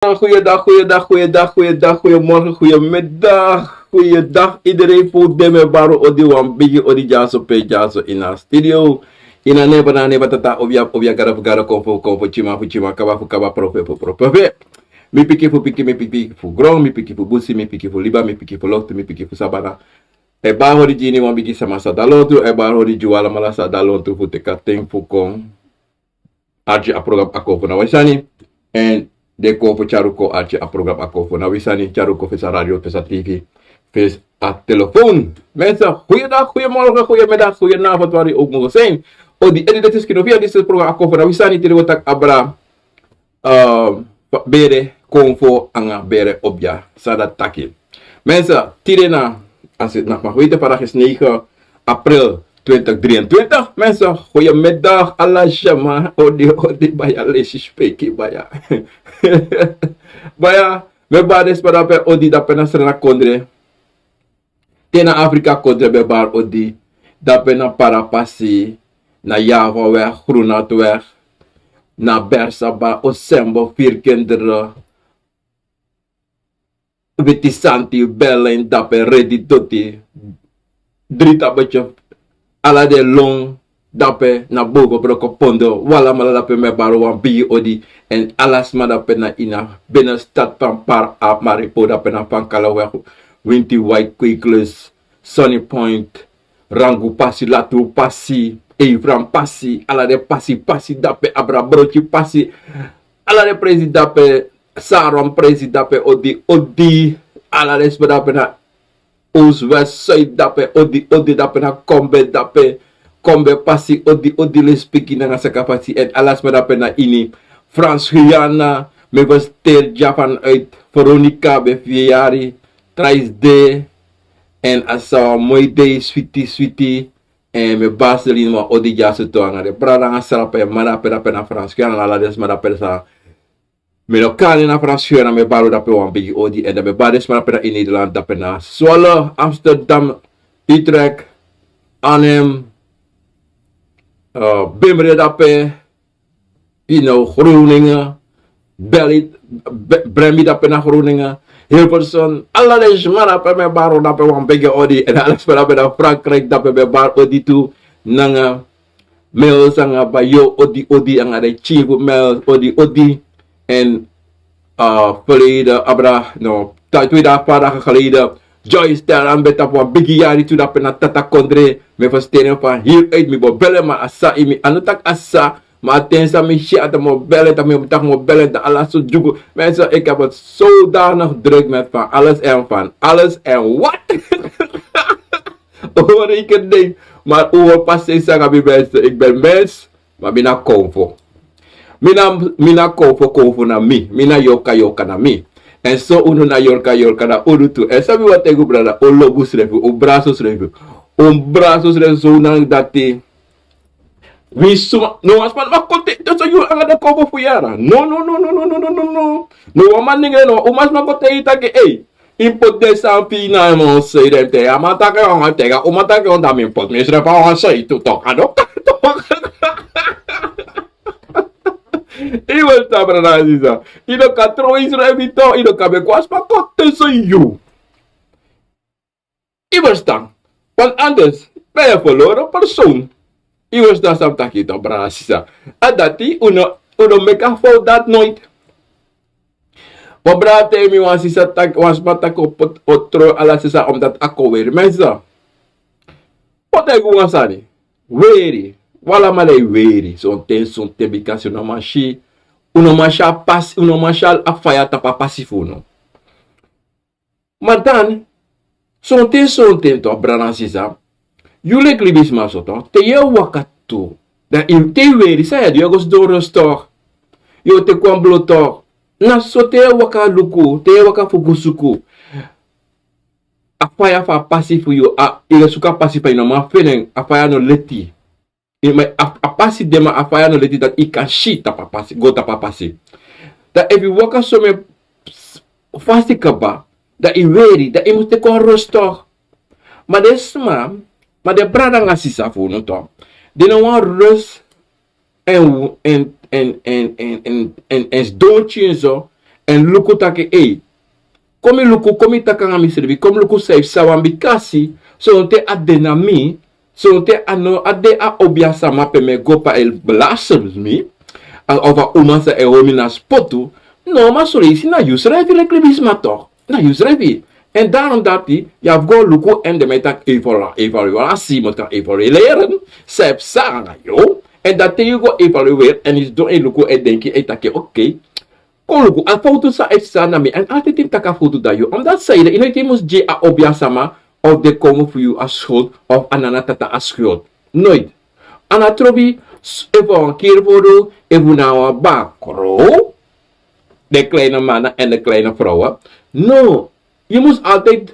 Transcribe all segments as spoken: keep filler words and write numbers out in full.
Goeiedag, goeiedag, goeiedag, goeiedag, goeiemorgen, goeiemiddag, goeiedag iedereen fu den. Mi e bari odi, wan bigi odi dyaso pe dyaso ini a studio. Ini a nen fu nana, nen fu tata, obia fu obia, gado fu gado, konfo fu konfo, tyima fu tyima, kaba fu kaba, profe fu profe. Mi pikin fu pikin, mi pikin fu gron, mi pikin fu busi, mi pikin fu liba, mi pikin fu loktu, mi pikin fu sabana. E bari odi gi ini wan bigi sama sa de lontu, e bari odi gi un alamala sa de lontu fu teki a ten fu kon arki a program Akomfo na wi sani. Èn den kon fu tyari un kon arki a program Akomfo na wi sani, tyari un kon fesi a radio, fesi a tv, fesi a telefoon. Mensen, goeiedag, goeiemorgen, goeiemiddag, goedenavond, waar u ook mogen zijn. Odi, edi dati skirofi a disi program Akomfo na wi sani, tide wi o taki abra, eh, bere konfo anga bere obia. San dati taki? Mensen, tide na, als u het nog mag weten, vandaag is negen april twintig drieëntwintig. Mensen, goeiemiddag, ala sama. Odi, odi, baya, lesi speki, baya. Baya, mi e bari den sma dape odi dape na Srana kondre. Te na Afrika kondre mi e bari odi. Dape na Parapasi, na Javaweg, Groenhoutweg, na Bersaba, Osembo, Vierkinderen, Witi Santi, Berlin, dape Redi Doti, Dri Tabetye, ala den lon, dape na Bogo Broko Pondo, un alamala dape mi e bari wan bigi odi. Èn ala sma dape na ini a binnenstad van Par a Maripo, dape na Van Kallenweg, Winti Wijk, Kweeklus, Sunny Point, Rangu Pasi, Latu Pasi, Evram Pasi, ala den pasi pasi dape, abra Broti Pasi, ala den presi dape, Saron presi dape, odi, odi, ala den sma dape na Oost, West, Zuid dape, odi, odi, dape na Kombe dape, Kombe Pasi, odi, odi, lespeki nanga saka fasi, èn ala sma dape na ini Frans Guyana. Mi versteer dya vanuit Veronica, ben vier yari, Trais de, èn a sa wan moi dei, switi, switi, èn mi bari seli wan odi dyaso tu anga den brada anga srape, ma dape, dape na Frans Guyana, ala den sma dape sa mi no kan na Frans Guyana, mi e bari dape wan bigi odi, èn dan mi e bari den sma dape na ini Nederland, dape na Zwolle, Amsterdam, Utrecht, Arnhem, eh, Bimbre dape, you know, Groningen, Beli-, Be-, Brembi dape na Groningen, Hilversum, ala den sma dape mi e bari dape wan bigi odi, èn ala sma dape na Frankrijk dape mi e bari odi tu, nanga Mels anga Bayo, odi, odi, anga den chief Mels, odi, odi. Èn, eh, verleden, abra, no, ta-, twee dagen, paar dagen geleden, Joyce Terran ben tapu wan bigi yari tu dape na Tata Kondre. Mi e versteer en van hieruit, mi bo bel en, ma a sa ini mi, a no taki a sa, ma a ten san mi si a taki mi o bel en, taki mi o, taki mi o bel en, dan ala so dyugu. Mensen, ik heb het zodanig druk met van alles en van alles en wat. Over rekening. Maar over passé sanga mi mensen, ik ben mens, maar mi na konfo. Mi na, mi na konfo, konfo na mi. Mi na yorka, yorka na mi. Èn so unu na yorka, yorka na unu tu. Èn san mi wani taigi un brada, un lobi unsrefi, un brasi unsrefi. Un brasi unsrefi, so unu dati. Wi suma, no wan sma no man kon te, te so yu anga den konfo fu yara. No, no, no, no. No wan man nengre no, un man sma kon te yu taki, ei. Yu poti den sani fu yu na wan sei, den te a man taki wan, te a uman taki wan, dan mi poti misrefi a wan sei tu, tok, a no kan tok. Yu weri tan, brada nanga sisa. Yu no kan tron yusrefi tok, yu no kan meki wan sma kon te so yu. Yu verstan? Want anders ben yu verloren persoon. Yu verstan san mi taki tok, brada nanga sisa? A dati, un no, un no meki a fout dati nooit. Wan brada taigi mi, wan sisa taki, wan sma taki o poti, o tron ala sisa omdat a kon weri. Mensen, mi o taigi un wan sani. Weri. Un alamala e weri. Sonten, sonten, bikasi un no man si, un no man si a pasi, un no man si a faya tapu a pasi fu unu. Ma dan, sonten, sonten tok, brada nanga sisa, yu leki libisma so tok, te yu e waka tu, dan yu, te yu weri, san yu e du, yu e go sidon rus tok. Yu o teki wan blo tok. Na so te yu e waka luku, te yu e waka fu go suku a faya fu a pasi fu yu, a, yu e suku a pasi fa yu no man feni en, a faya no leti. Yu, ma a, a pasi de, ma a faya no leti dati yu kan si tapu a pasi, go tapu a pasi. Dan efu yu waka somen fasi kaba, dan yu weri, dan yu mus teki wan rus tok. Ma den sma, ma den brada nanga sisa fu unu tok, den no wani rus èn, èn, èn sidon tyin so, Èn luku taki ei, kon mi luku, kon mi taki nanga misrefi, kon mi luku san yu psa wan bika si, sonten a de na mi, sonten a no a de a obiasama pe mi e go pe a e blasi mi, a, of a uma san e hori mi na spotu. No, ma son leisi na yusrefi leki libisma tok, na yusrefi. Èn darom dati yu abi go luku èn den mi e taki evaluasi, evaluasi, yu mus kan evalueren san e psa nanga yu. Èn dati te yu go evalueri èn yu sidon e luku e denki e taki okei, kon luku a fowtu san e psa na mi, èn altidi mi taki a fowtu dan yu. Omdati sanede yu no yu mus gi a obiasama of den konfo fu yu a skuld of a nana tata a skuld. Noiti. A no trobi efu a wan kiri fowtu, efu na wan bakru, den kleine mana èn den kleine frowen. No, yu mus altidi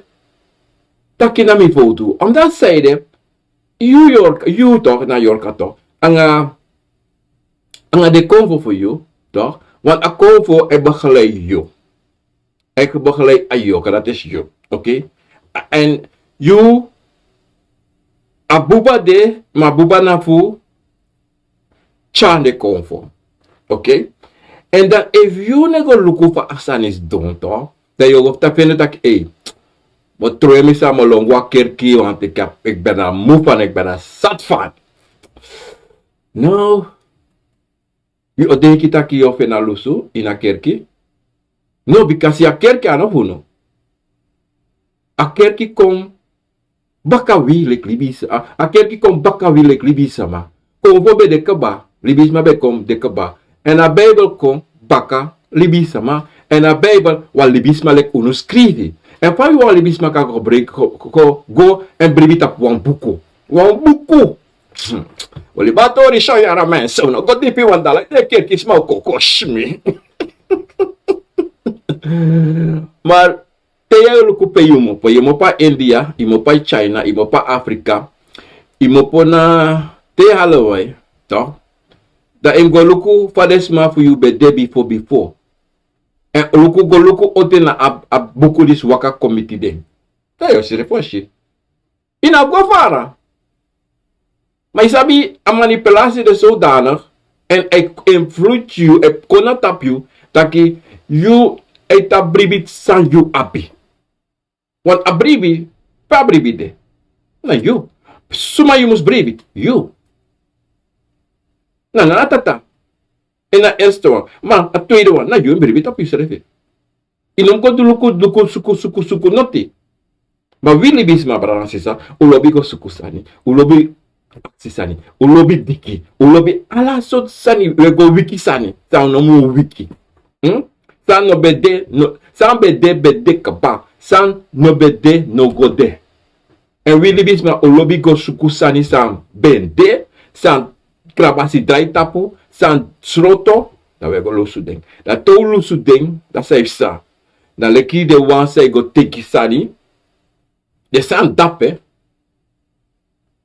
taki na mi fowtu. Omdati sanede yu yorka, yu tok na yorka tok, anga anga den konfo fu yu, tok, want a konfo e begeleid yu. A e begeleid a yorka, dati yu, okei. Èn yu, a buba de, ma a buba na fu tyari den konfo. Okei. Èn dan efu yu no e go luku fa a sani sidon, tok, dan yu o go fu taki fende taki ei, mi o trowe mi san mi o lon go a kerki, want ik ben na mu fan, ik ben na sat fan. No, yu o denki taki yu o feni a lusu ini a kerki? No, bikasi a kerki a no fu unu. A kerki kon baka wi leki libisma, a kerki kon baka wi leki libisma. Konfo ben de kaba, libisma ben kon de kaba. Èn a Bijbel kon baka libisma. Èn a Bijbel wan libisma leki unu skrifi. Èn fa yu wan libisma kan go breki, go, go èn bribi tapu wan buku? Wan buku. Oli batori son yara mense, unu go dipi wan dala, den kerki sma o kon kosi mi. Ma te yu e luku pe yu mu opo, yu mu opo a India, yu mu opo a China, yu mu opo a Afrika, yu mu opo na te yu halo wai, tok, dan yu mus go luku fa den sma fu yu ben de bifo bifo. Èn luku, go luku on ten na a, a buku disi waka kon miti den. Dan yu o si den fosi. Yu no abi go fara. Ma yu sabi a manipulasi de zodanig, èn a e invloed yu, a e kon na tapu yu, taki yu e tan bribi san yu abi. Want a bribi, pe a bribi de? Na yu. Suma yu mus bribi? Yu. Na, na a tata. Èn na eerste wan. Ma a tweede wan, na yu e bribi tapu yusrefi. Yu no mus go du luku, luku, suku, suku, suku noti. Ma wi libisma, brada nanga sisa, un lobi go suku sani, un lobi aksi sani, un lobi diki, un lobi ala sortu sani, un e go wiki sani san un no mu wiki. Hmm? San no ben de, no, san ben de, ben de kaba, san no ben de, no go de. Èn wi libisma un lobi go suku sani san ben de, san krabasi drai tapu, san sroto, dan un e go lusu den. Dan te un lusu den, dan san e psa? Dan leki den wan san e go teki sani, den sani dape,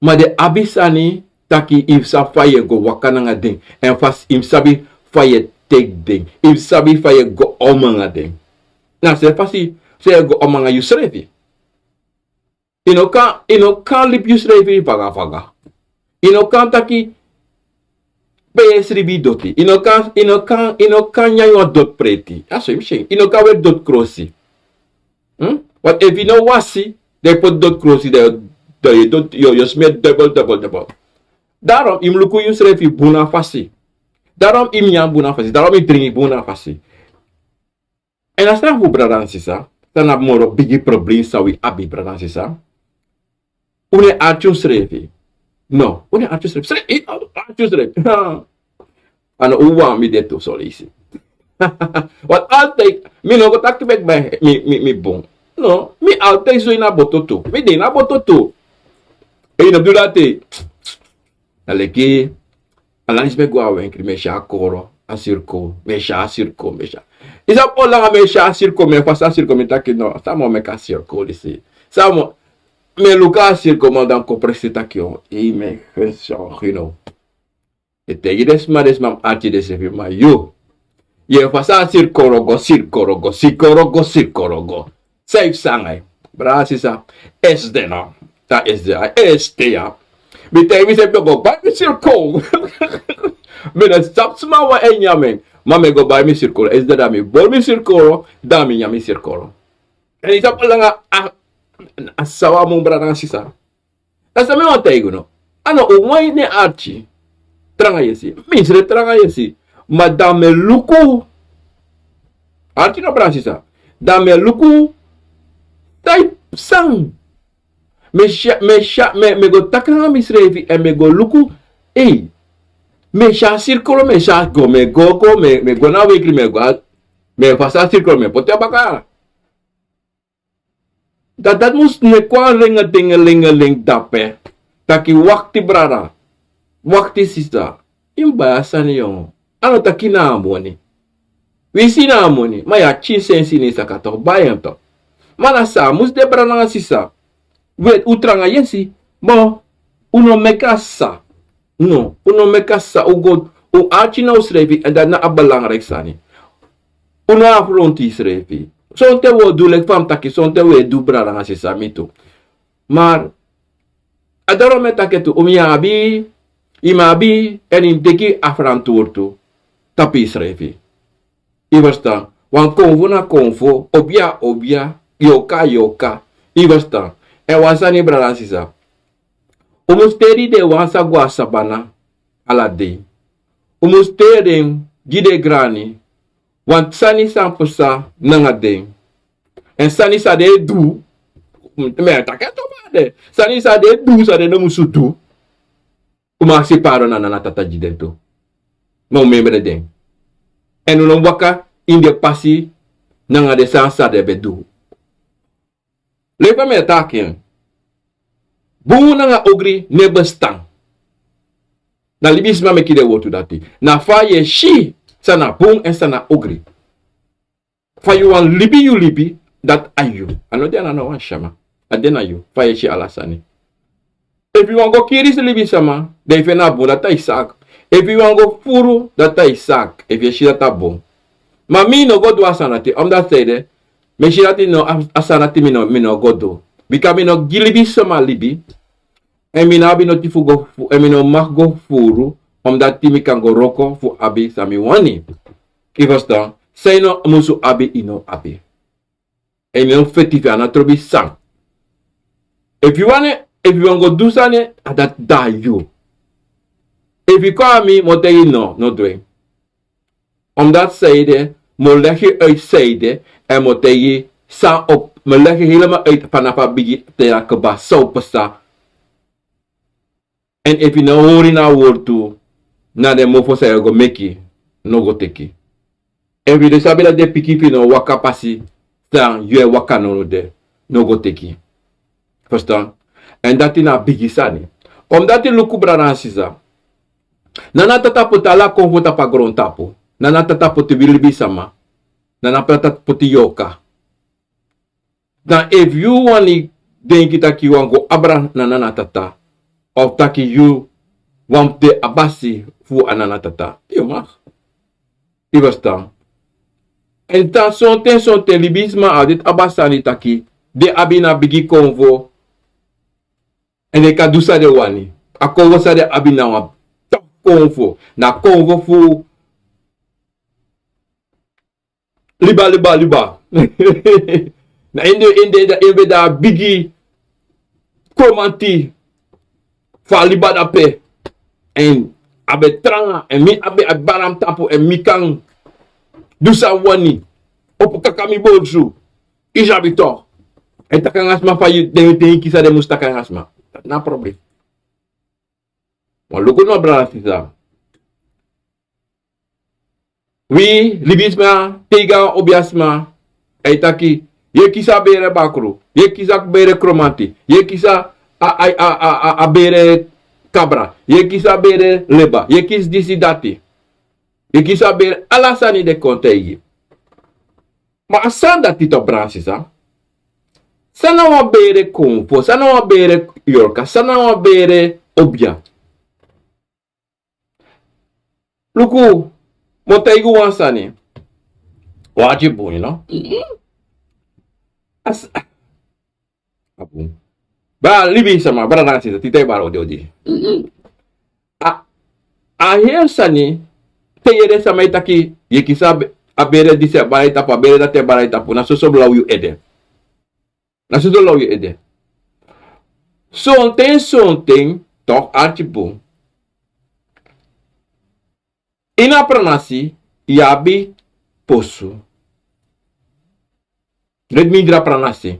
ma den abi sani taki yu mus sabi fa yu e go waka nanga den, èn fa yu mus sabi fa yu e teki den, yu mus sabi fa yu e go om nanga den. Na so fasi so yu e go om nanga yusrefi. Yu no kan, yu no kan libi yusrefi fagafanga. Yu no kan taki pe yu e sribi doti. Yu no kan, yu no kan, yu no kan nyan wan doti preti. A so yu mus si en. Yu no kan weri doti krosi. Hmm? Want efu yu no wasi, dan yu poti doti krosi, dan yu, dan yu doti, yu, yu o smeri dubbel, dubbel, dubbel. Daarom yu mus luku yusrefi bun na fasi. Daarom yu mus nyan bun na fasi. Daarom yu mus dringi bun na fasi. Èn a sani fu brada nanga sisa, san na moro bigi problem san wi abi, brada nanga sisa. Un no e arki unsrefi. No, un no e arki unsrefi. Sre-, i-, arki unsrefi. A no un wan mi de tu, son leisi. Want altijd, mi no go taki bek bai mi, mi, mi bun. No, mi altijd so ini a boto tu. Mi de ini a boto tu. Èn yu no du dati. Na leki, a lansi mi e go a wenkri, mi e si a koro, a sirko, mi e si a sirko, mi e si a. Yu sabi on langa mi e si a sirko, mi e fasi a sirko, mi taki no, san mi o meki a sirko disi? San mi o, mi e luku a sirko, ma dan kon presi taki o, ei, mi e fesi o, yu no. E taigi den sma, den sma mus arki densefi, ma yu. Yu e fasi a sirkorogo, sirkorogo, sirkorogo, sirkorogo. San yu psa nanga yu? Brada sisa, S D no. San S D, a S T ya. Mi taigi misefi mi o go bai mi sirko. Mi no sabi sma wan e nyan mi en. Ma mi e go bai mi sirkolo, esi dati a mi bori mi sirkolo, dan mi nyan mi sirkolo. Èn yu sabi langa a, a sawa mun brada nanga sisa. A san mi wani taigi unu. A no un wan ini arki. Tranga yesi. Mi srefi tranga yesi. Ma dan mi e luku. Arki no brada nanga sisa. Dan mi e luku. San yu psa. Mi e si, mi e si, mi e, mi e go taki nanga misrefi èn mi e go luku. Ei. Mi e si a sirkolo, mi e si a go, mi e go, go, mi e, mi e go na wekri, mi e go a, mi e fasi a sirkolo, mi e poti a baka. Dan dati mus meki wan ringelingelingeling dape. Taki wakti brada. Wakti sisa. Yu mus bai a sani yongu. A no taki na a moni. Wi si na a moni. Ma yu a pikin sensi ini yu saka tok, bai en tok. Ma na so a mus de brada nanga sisa. Wi e, un tranga yesi. Ma un no meki a sa. No, un no meki a sa. Un go, un arki na unsrefi èn dati na a belangrijk sani. Un no afronti yusrefi. Sonten un o du leki fa mi taki, sonten un e du brada nanga sisa, mi tu. Ma a doro mi e taki tu, un mus abi, yu mus abi, èn yu mus teki a ferantwortu tapu yusrefi. Yu ferstan? Wan konfo na konfo, obia, obia, yorka, yorka. Yu ferstan? Èn wan sani brada nanga sisa. Un mus teri den wan san go na sabana ala dei. Un mus teri den gi den grani. Wan sani san psa nanga den. Èn sani san den e du. Mi e taki en tu, ma den sani san den e du, san den no musu du. Un mus aksi pardon na Nana Tata gi den tu. Ma un memre den. Èn un no mus waka ini den pasi nanga den sani san den ben du. Leki fa mi e taki en. Bun nanga ogri no e bestan. Na libisma meki den wortu dati. Na fa yu e si san na bun èn san na ogri. Fa yu wani libi yu libi, dati a yu. A no de na no wan sama. A de na yu. Fa yu e si ala sani. Efu yu wani go kiri libisma, dan yu feni a bun, dati a yu saki. Efu yu wani go fufuru, dati a yu saki. Efu yu e si dati a bun. Ma mi no go du a sani dati, omdat seide, mi e si dati no, a, a sani dati mi no, mi no go du. Bika mi no gi libisma libi. Èn mi no abi noti fu go fu, èn mi no mag go fufuru, omdat mi kan go wroko fu abi san mi wani. Yu ferstan? San yu no musu abi, yu no abi. Èn yu no feti fu a no trobi san. Efu yu wani, efu yu wani go du sani, a dati dan yu. Efu yu kon na mi, mi o taigi yu no, no du en. Omdat seide, mi o legi uit seide, èn mi o taigi san op, mi o legi helemaal uit vanaf a bigin te a kaba san o psa. Èn efu yu no hori na a wortu, na den mofo san yu o go meki, no go teki. Efu yu no sabi dati den pikin fu yu no waka pasi san yu e waka now de, no go teki. Ferstan? Èn dati na a bigi sani. Omdat yu luku brada nanga sisa. Nana Tata poti ala konfo tapu a grontapu. Nana Tata poti wi libisma. Nana Tata poti yorka. Dan efu yu wani denki taki yu wani go abra na Nana Tata, of taki yu wani de a basi fu a Nana Tata, yu mag. Yu ferstan? Èn dan sonten, sonten libisma abi dati a basi sani taki den abi na bigi konfo. Èn den kan du san den wani. A konfo san den abi na wan top konfo. Na konfo fu liba, liba, liba. Na ini den, ini den, ini den, a bigi kromanti fu a liba dape. Èn a ben tranga, èn mi abi a baram tapu, èn mi kan du san mi wani. Opo kaka mi borsu. Yu sabi tok. Èn taki nanga sma fa yu, den, den e kisi san den musu taki nanga sma. Dati na a problem. Ma luku no, brada, sisa. Wi libisma, te yu go na wan obiasma, a e taki, yu e kisi a bere bakru, yu e kisi a bere kromanti, yu e kisi a, a, a, a, a, a bere kabra, yu e kisi a bere leba, yu e kisi disi dati. Yu e kisi a bere ala sani den kon taigi. Ma a sani dati tu, brada, sisa. San na wan bere konfo, san na wan bere yorka, san na wan bere obia. Luku, mi o taigi wan sani. Wati bun, yu no? As, a bun. Ba libisma, brada nanga sisa, tide bari odi odi. A, a heri sani, te yere sama e taki, yu e kisi a be-, a bere disi e bari tapu, a bere dati e bari tapu, na soso law yu ede. Na soso law yu ede. Sonten, sonten, tok' arki bun. Ini a pranasi, yu abi posu. Leti mindri a pranasi.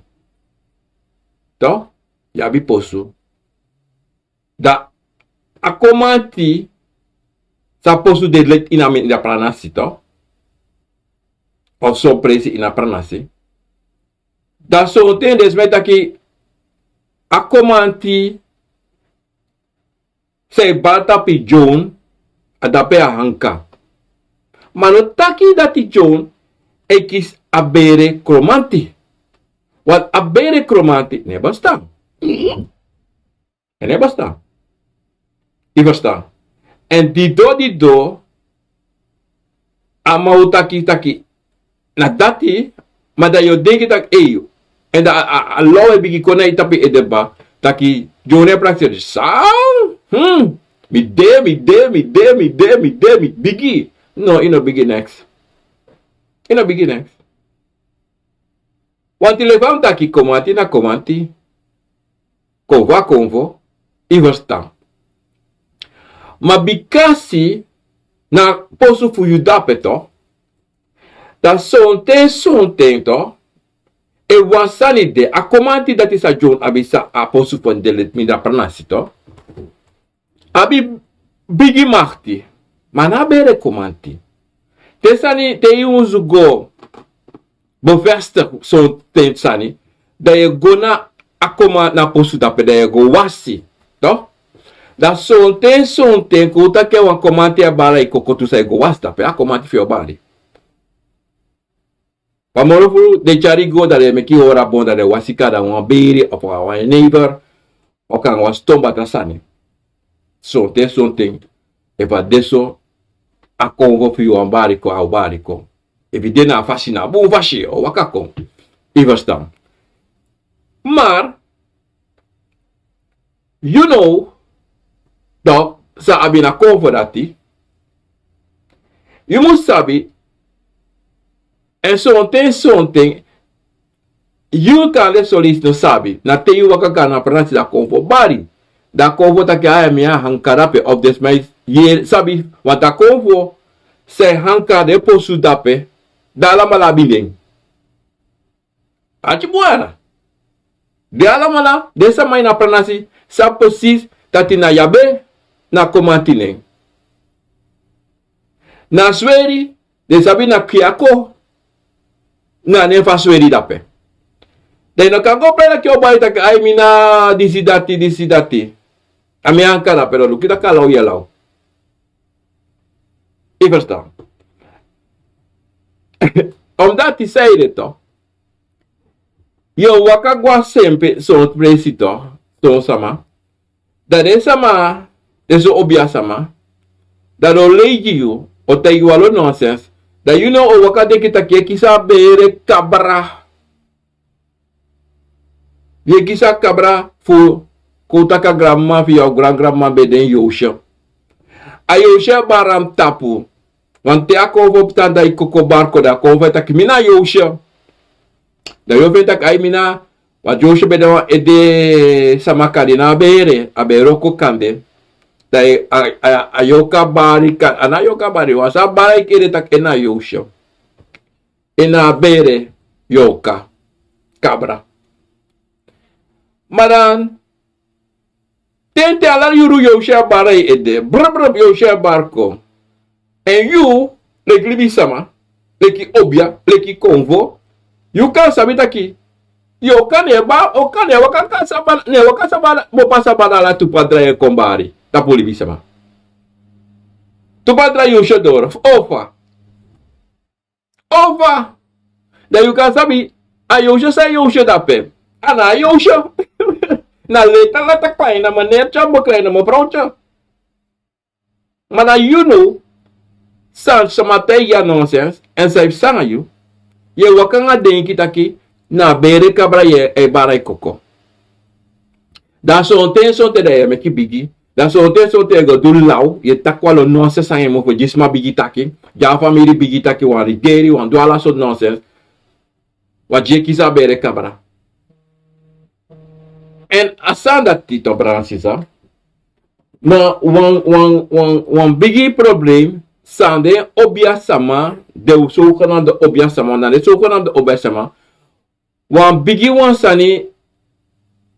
Tok'? Yu abi posu. Dan a komanti sa posu de leti ini a mindri a pranasi, tok'? Of son presi ini a pranasi. Dan sonten den sma e taki a komanti san e bari tapu yu dyonsu, a dape a hanka. Ma no taki dati dyonsu e kisi a bere kromanti. Want a bere kromanti no e bestaan. En no e bestaan. Yu e ferstan? En didon, didon, a man o taki, taki na dati, ma dan yu o denki taki, ei, en dan a, a, a law e bigin kon na yu tapu yu ede, taki dyonsu e prakseri san? Hmm. Mi de, mi de, mi de, mi de, mi de, mi bigi. No, yu no bigi neks. Yu no bigi neks. Want yu lefa mi taki komanti na komanti. Konfo a konfo, yu e ferstan. Ma bikasi na posu fu yu dape, tok', dan sonten, sonten, tok', efu wan sani de, a komanti dati san dyonsu abi san a posu fu en de leti mindri a pranasi, tok', abi bigi makti, ma na a bere komanti. Te sani, te yu musu go bevestig sonten sani, dan yu e go na a komanti na posu dape, dan yu e go wasi, tok'? Dan sonten, sonten, kon un taki wan komanti e bari yu koko tu, san yu e go wasi dape, a komanti fu yu o bari. Wan moro furu den tyari go, dan den e meki yu hori a bon, dan den e wasi kaba, dan wan beri of wan jenever, of kan wan ston batra sani. Sonten, sonten, efu a de so, a konfo fu yu wani bari kon, a o bari kon. Efu yu de na a fasi, na a bun fasi, a o waka kon. Yu e ferstan? Maar, yu now, tok', san abi na konfo dati, yu mus sabi, en sonten, sonten, yu kan de son leisi no sabi, na te yu waka kon na pranasi dan konfo bari. Dan konfo taki, ai, mi e hanka dape, of den sma e yere, sabi, want a konfo san e hanka den posu dape, den alamala abi nen. Ati buara. Den alamala, den sama ini a pranasi, sabi presis dati na yu abi na komanti nen. Na sweri, den sabi na kiako, na nen fu a sweri dape. Dan yu no kan go prei dati yu o bari taki, ai, mi na disi dati, disi dati. A mi e hanka dape, dan luku taki a law yu e law. Yu e ferstan? Omdati san ede, tok', yu o waka go a sempe son presi, tok', son sama. Dan den sama, den so obiasma, dan den o lei gi yu, o taigi yu wan lo nonsens. Dan yu now o waka denki taki yu e kisi a bere kabra. Yu e kisi a kabra fu, kon taki a granmama fu yu, a grangranmama ben de ini Yosha. A Yosha e bari en tapu. Want te a konfo psa, dan yu koko bari kon, dan a konfo e taki, mi na Yosha. Dan yu o feni taki, ai, mi na, want Yosha ben de wan ede sama kande, na a bere, a bere o kon kande. Dan a, a, a yorka bari, ka-, a na yorka bari, wan sa bari yu ede taki en na Yosha. En na a bere yorka, kabra. Ma dan, ten te ala yuru Yosha e bari yu ede, brr, brr, Yosha e bari kon. En yu, leki libisma, leki obia, leki konfo, yu kan sabi taki yorka no e ba-, yorka no e waka kan sabana, no e waka sabana, bo pasa sabana, ala tu padra e kon bari tapu libisma. Tu padra Yosha doro, ofa. Ofa. Dan yu kan sabi, a Yosha san Yosha dape. A na Yosha. Na leta lata kpai na meneer tya, mevrouw tya. Ma na yu now, san sama taigi yu a nonsens, en san e psa nanga yu, yu e waka nanga denki taki na a bere kabra yu e bari yu koko. Dan sonten, sonten dan yu e meki bigi, Dan sonten sonten yu e go du law, yu e taki wan lo nonsens nanga yu mofu, gi sma bigi taki, gi a famiri bigi taki, wan rideri, wan du ala sortu nonsens. Wan gi e kisi a bere kabra. Èn a sani dati, to, brada nanga sisa, na wan, wan, wan, wan bigi problem san den obia sama, den zogenaamde obia sama, na den zogenaamde obia sama, wan bigi wan sani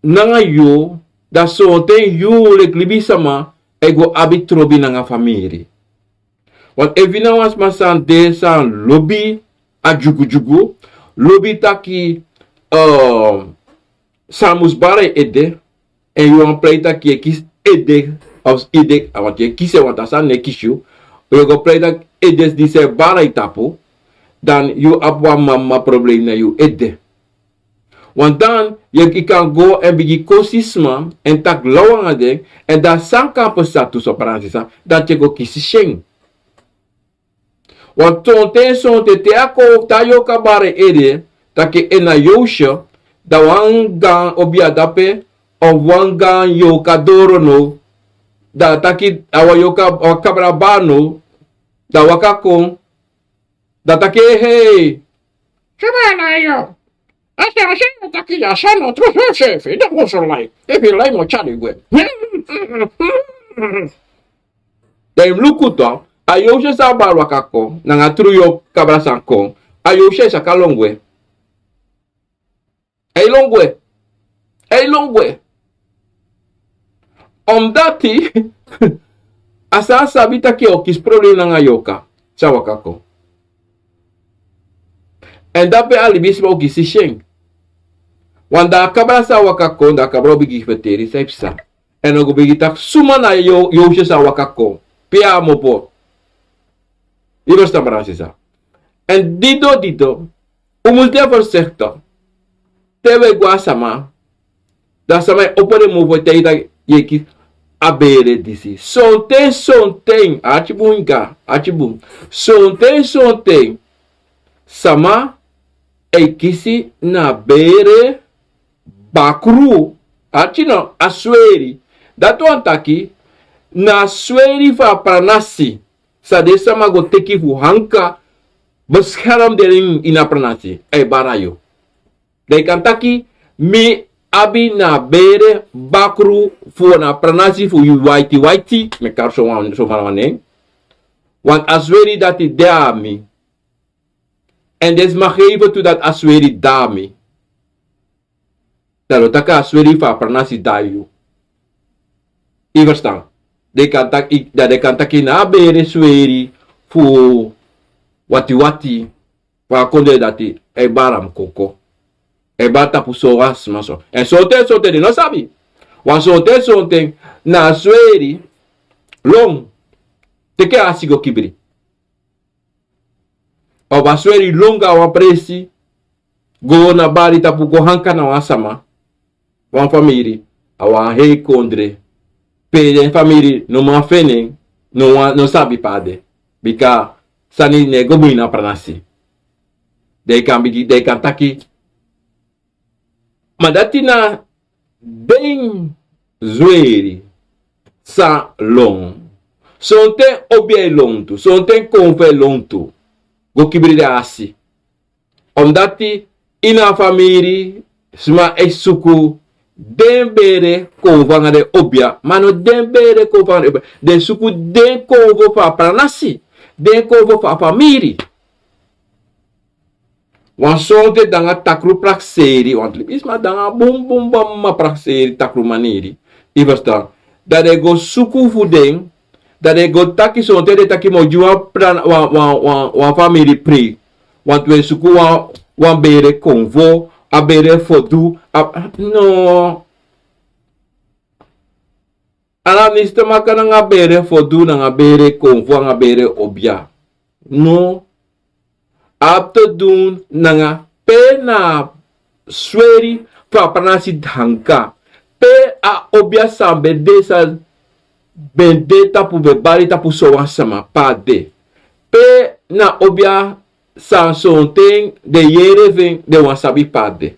nanga yu, dan sonten yu leki libisma e go abi trobi nanga famiri. Want efu yu na wan sma san de san lobi a dyugudyugu, lobi taki, eh, san mus bari ede, èn yu wani prei taki yu e kisi ede, of ede, want yu e kisi en, want a sani no e kisi yu, yu go prei taki ede disi e bari tapu, dan yu abi wan mama problem na yu ede. Want dan yu, yu kan go èn bigin kosi sma èn taki law nanga den, èn dan san kan pasa tu, so, brada nanga sisa, dan yu e go kisi syen. Want sonten sonten te a kon, te a yorka bari ede taki en na Yosha, dan wan gaan obia dape, of wan gaan yorka doro now, dan taki a wan yorka, wan kabra bari now, dan waka kon, dan taki: "Hei, hei, suma na yu?" A sani, a sani taki ya, a sani no tru, srefi, srefi, dan mus lai. Efu yu lai, mi o tyari yu gwe. Dan yu mus luku tu, a Yosha san bari waka kon, nanga tru yorka kabra san kon, a Yosha e saka lon gwe. A e lon gwe. A e lon gwe. Omdati a sa sabi taki a o kisi problem nanga yorka san waka kon. Èn dape a libisma o kisi syen. Want dan a kabra san waka kon, dan a kabra o bigin ferteri san e psa. Èn a go bigin taki: "Suma na Yo-, Yosha san waka kon? Pe a mus opo?" Yu e ferstan, brada nanga sisa? Èn dido, dido, un mus de voorzichtig. Te un e go na sama, dan sama e opo den mofu e taigi taki yu e kisi a bere disi. Sonten sonten, arki bun, arki bun. Sonten sonten sama e kisi na bere bakru. Arki no, a sweri. Dati wani taki na a sweri fu a pranasi san den sama go teki fu hanka, bescherm den ini a pranasi, a e bari yu. Dan yu kan taki: "Mi abi na a bere bakru fu na a pranasi fu yu waiti waiti, mi e kari so wan, so wan nen. Want a sweri dati de na mi. Èn den sma gefi tu dati a sweri de na mi." Dan den o taki a sweri fu a pranasi de na yu. Yu e ferstan? Den kan taki, dan den kan taki na a bere sweri fu watiwati, fu a kondre dati, a e bari a mus kon kon. A e bari tapu sowan sma so. Èn sonten sonten den no sabi. Want sonten sonten na a sweri lon, teki a asi go kibri. Of a sweri lon go na wan presi, go na bari tapu, go hanka na wan sama, wan famiri, a wan hei kondre, pe den famiri no man feni en, no wan, no sabi pe a de. Bika sani no e go bun ini a pranasi. Dan yu kan bigin, dan yu kan taki. Ma dati na den sweri san lon. Sonten obia e lon tu, sonten konfo e lon tu, go kibri den asi. Omdati ini a famiri sma e suku den bere konfo nanga den obia, ma no den bere konfo nanga den obia. Den suku den konfo fu a pranasi, den konfo fu a famiri. Want sonten den nanga takru prakseri, want libisma den nanga bunbun, bunbun prakseri, takru maniri. Yu e ferstan? Dan den go suku fu den, dan den go taki, sonten den taki mi o gi wan pran-, wan, wan, wan, wan famiri pri. Want wi e suku wan, wan bere konfo, a bere fodu, a, no. A no abi niks te maken nanga bere fodu, nanga bere konfo, nanga bere obia. No. A abi te du nanga pe na a sweri fu a pranasi danka. Pe a obia san ben de, san ben de tapu, ben bari tapu sowan sama, pe a de. Pe na obia san sonten den yere fu en, den wani sabi pe a de.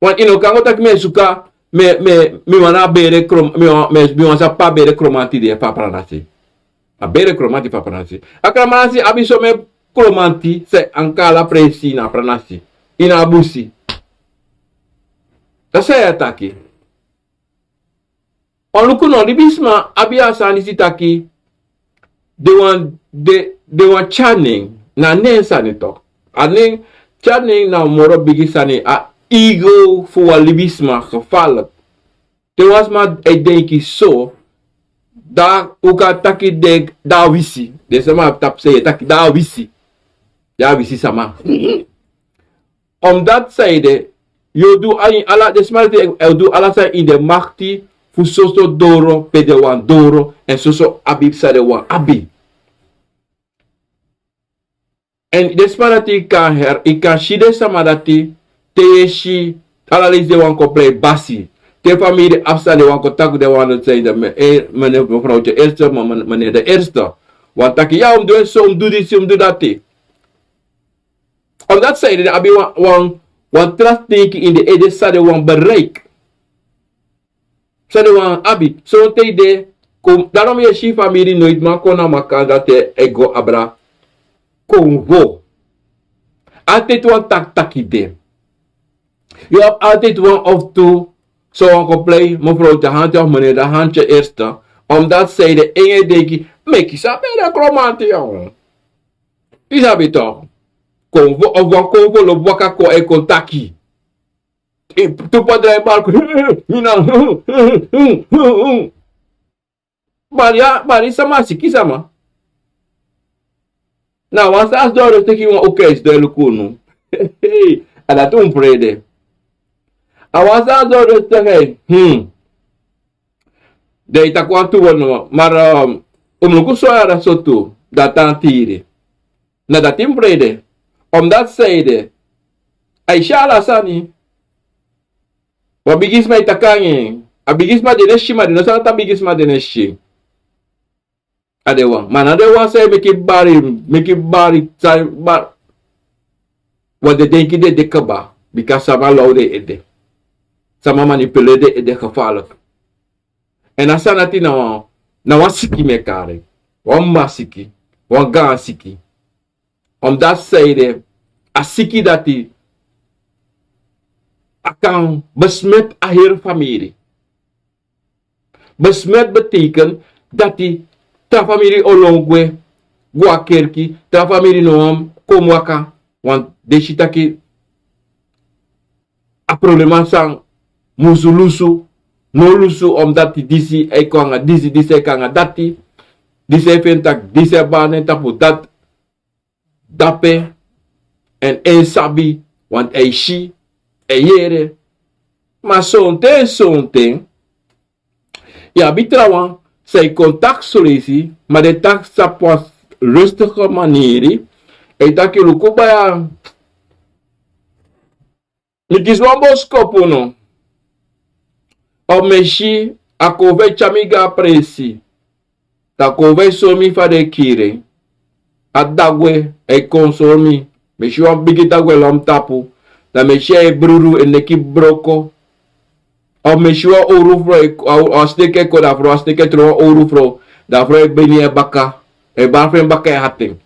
Want yu no kan go taki mi e suku a mi, mi, mi wani a bere krom, mi wan, mi, mi wani sabi pe a bere kromanti de fu a pranasi. A bere kromanti fu a pranasi. A kramanasi abi somen kromanti san e anki ala presi na a pranasi. Ini a busi. Dati san yu e taki. Wan luku no, libisma abi a sani disi taki den wan, den, den wan tyari nen, na nen sani toch. A nen, tyari nen na moro bigi sani, a ego fu wan libisma gevaarlijk. Te wan sma e denki so, dan un kan taki den, dan a wisi. Den sama abi tapu sei e taki dan a wisi. Dan a wisi sama. Omdat san ede, yu o du a ini ala, den sma dati e, e du ala sani ini den makti fu soso doro pe den wani doro, èn soso abi san den wani abi. Èn den sma dati yu kan her, yu kan si den sama dati, te yu e si ala leisi den wani kon prei basi. Te famiri abi san den wani kon taki, den wani san ede, me, e, meneer, mevrouwtje eerste, me, me, meneer de eerste. Wani taki, ya, un mus du en so, un mus du disi, un mus du dati. Omdat san ede, den abi wan, wan, wan tra denki ini den ede san den wani bereik. San den wani abi. Sonten yu de kon, daarom yu e si famiri noiti man kon na makandra te e go abra konvo. Altijd wan taki taki de. Yu abi altijd wan of tu san wani kon prei mevrouw de handje of meneer de handje eerste. Omdat san ede, en yu e denki, meki san ben de kromanti, ya. Yu sabi toch. Konvo, of wan konvo lobi waka kon e kon taki. E, tu pa drai balku. Mina. Bari a, bari sama siki sama. Na wan sani doro teki wan okei, so den luku unu. A dati un prei de. A wan sani doro teki, hmm. Den e taki wantu wan no, maar, um, un mus luku so yara so tu, dati a tiri. Na dati mi prei de. Omdat san ede, a e si ala sani. Wan bigisma e taki anga en. A bigisma de no e si, ma den no sabi dati a bigisma de no e si. A den wan. Ma na den wan san e meki bari, meki bari, san bari. Wan den denki den de kaba. Bika sama law den ede. Sama manipuleer den ede gevaarlijk. Èn a sani dati na wan, na wan siki mi e kari. Wan mama siki. Wan gaan siki. Omdat san ede, a siki dati, a kan besmet a heri famiri. Besmet betekent dati tra famiri o lon gwe, go a kerki, tra famiri no wani kon waka, want den si taki a problema san musu lusu, no lusu, omdat disi e kon anga disi, disi e kon anga dati, disi e feni taki disi e bari na en tapu dati. Dape, èn en sabi, want a e si, a e yere. Ma sonten, sonten, yu abi trawan san e kon taki so leisi, ma den taki tapu wan rustige maniri, a e taki luku baya, mi kisi wan boskopu no. Of mi e si a konfo e tyari mi go a presi. Dan a konfo e sori mi fa den e kiri en. A dagwe e kon sori mi. Mi e si wan bigi dagwe lon tapu. Dan mi e si a e brudu, en neki broko. Of mi e si wan owru frow e, a, a sneki e kon, dan a frow, a sneki e tron wan owru frow. Dan a frow e beni en baka. E bari fu en baka e hati en.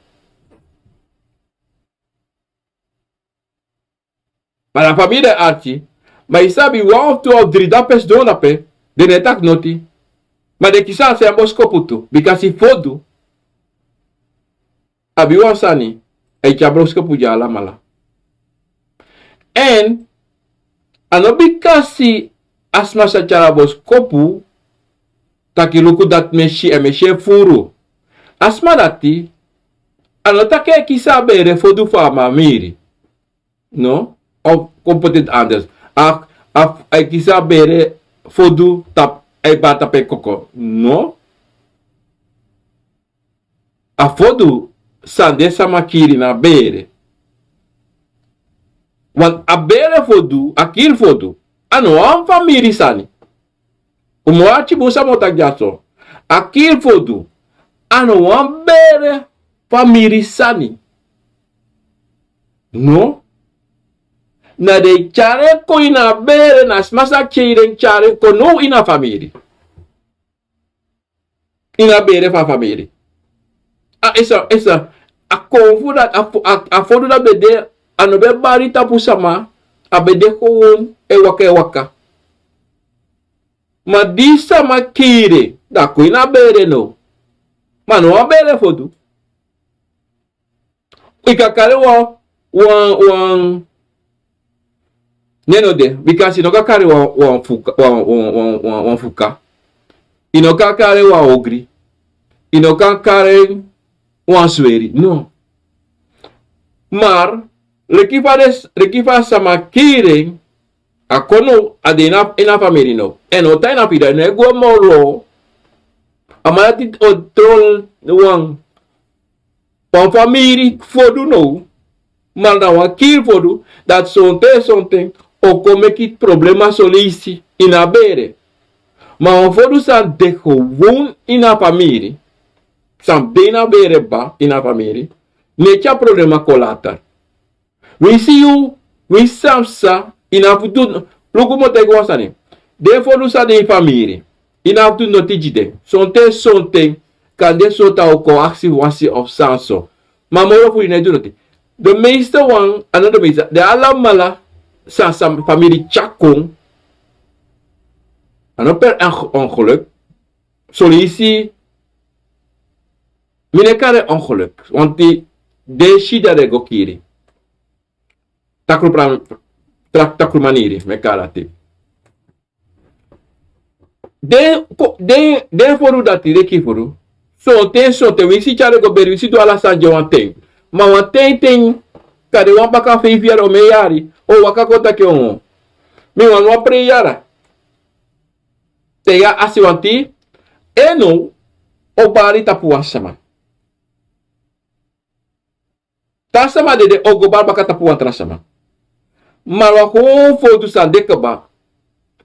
Ma na famiri den arki. Ma yu sabi wan of tu of dri dape sidon dape, den no e taki noti. Ma den kisi a sani boskopu tu, bikasi fodu abi wan sani, a e tyari boskopu gi alamala. Èn a no bikasi a sma sa tyari a boskopu, taki luku dati mi e si, èn mi e si en furu. A sma dati, a no taki a e kisi a bere fodu fu a famiri. No? Of kon poti en anders. A, a, a e kisi a bere fodu tapu, a e bari tapu en koko. No? A fodu san den sama kiri na bere. Want a bere fodu, a kiri fodu, a no wan famiri sani. Un mu arki bun san mi o taki dyaso. A kiri fodu, a no wan bere famiri sani. No? Na den e tyari en kon ini a bere, na sma sa kiri den tyari en kon now ini a famiri. Ini a bere fu a famiri. A esa, esa, a kon fu dati, a fo-, a, a fodu dati ben de, a no ben bari tapu sama, a ben de kon e waka, e waka. Ma di sama kiri en, dan a kon ini a bere now. Ma no wan bere fodu. I kan kari wan, wan, wan, nen no de, bika i no kan kari wan, wan fuka, wan, wan, wan, wan, wan fuka. I no kan kari wan ogri. I no kan kari wan sweri, no. Ma, leki fa den, leki fa sama kiri en, a kon now, a de ini a, ini a famiri now. Èn no tan ini a famiri, no e go moro. A man dati o tron wan, wan famiri fodu now. Ma na wan kiri fodu, dati sonten, sonten, o kon meki problema son leisi ini a bere. Ma wan fodu san de gewoon ini a famiri, san de ini a bere kba ini a famiri, no e tyari problema kon later. Winsi yu, winsi san psa, i no abi fu du, luku mi o taigi wan sani. Den fodu san de ini famiri, i no abi fu du noti gi den. Sonten, sonten, kande so tan o kon aksi wan si of san so. Ma moro fu yu no e du noti. Den meeste wan, a no den meeste, den alamala san, san famiri tyari kon. A no per onge-, ongeluk. Son leisi, mi no e kari en ongeluk. Wanti den si dati den go kiri. Takru pra-, tra-, takru maniri, mi e kari dati. Den ko-, den, den fodu dati, den kiri fodu. Sonten, sonten, winsi tyari go beri, winsi du ala sani gi en wanten. Ma wanten ten, kande wan baka feifi yari, o mei yari, o waka kon taki o. Mi wani wan prei yara. Te ya asi wanti, en now, o bari tapu wan sama. Te a sama dede, o go bari baka tapu wan tra sama. Ma wan gewoon fodu san de kba.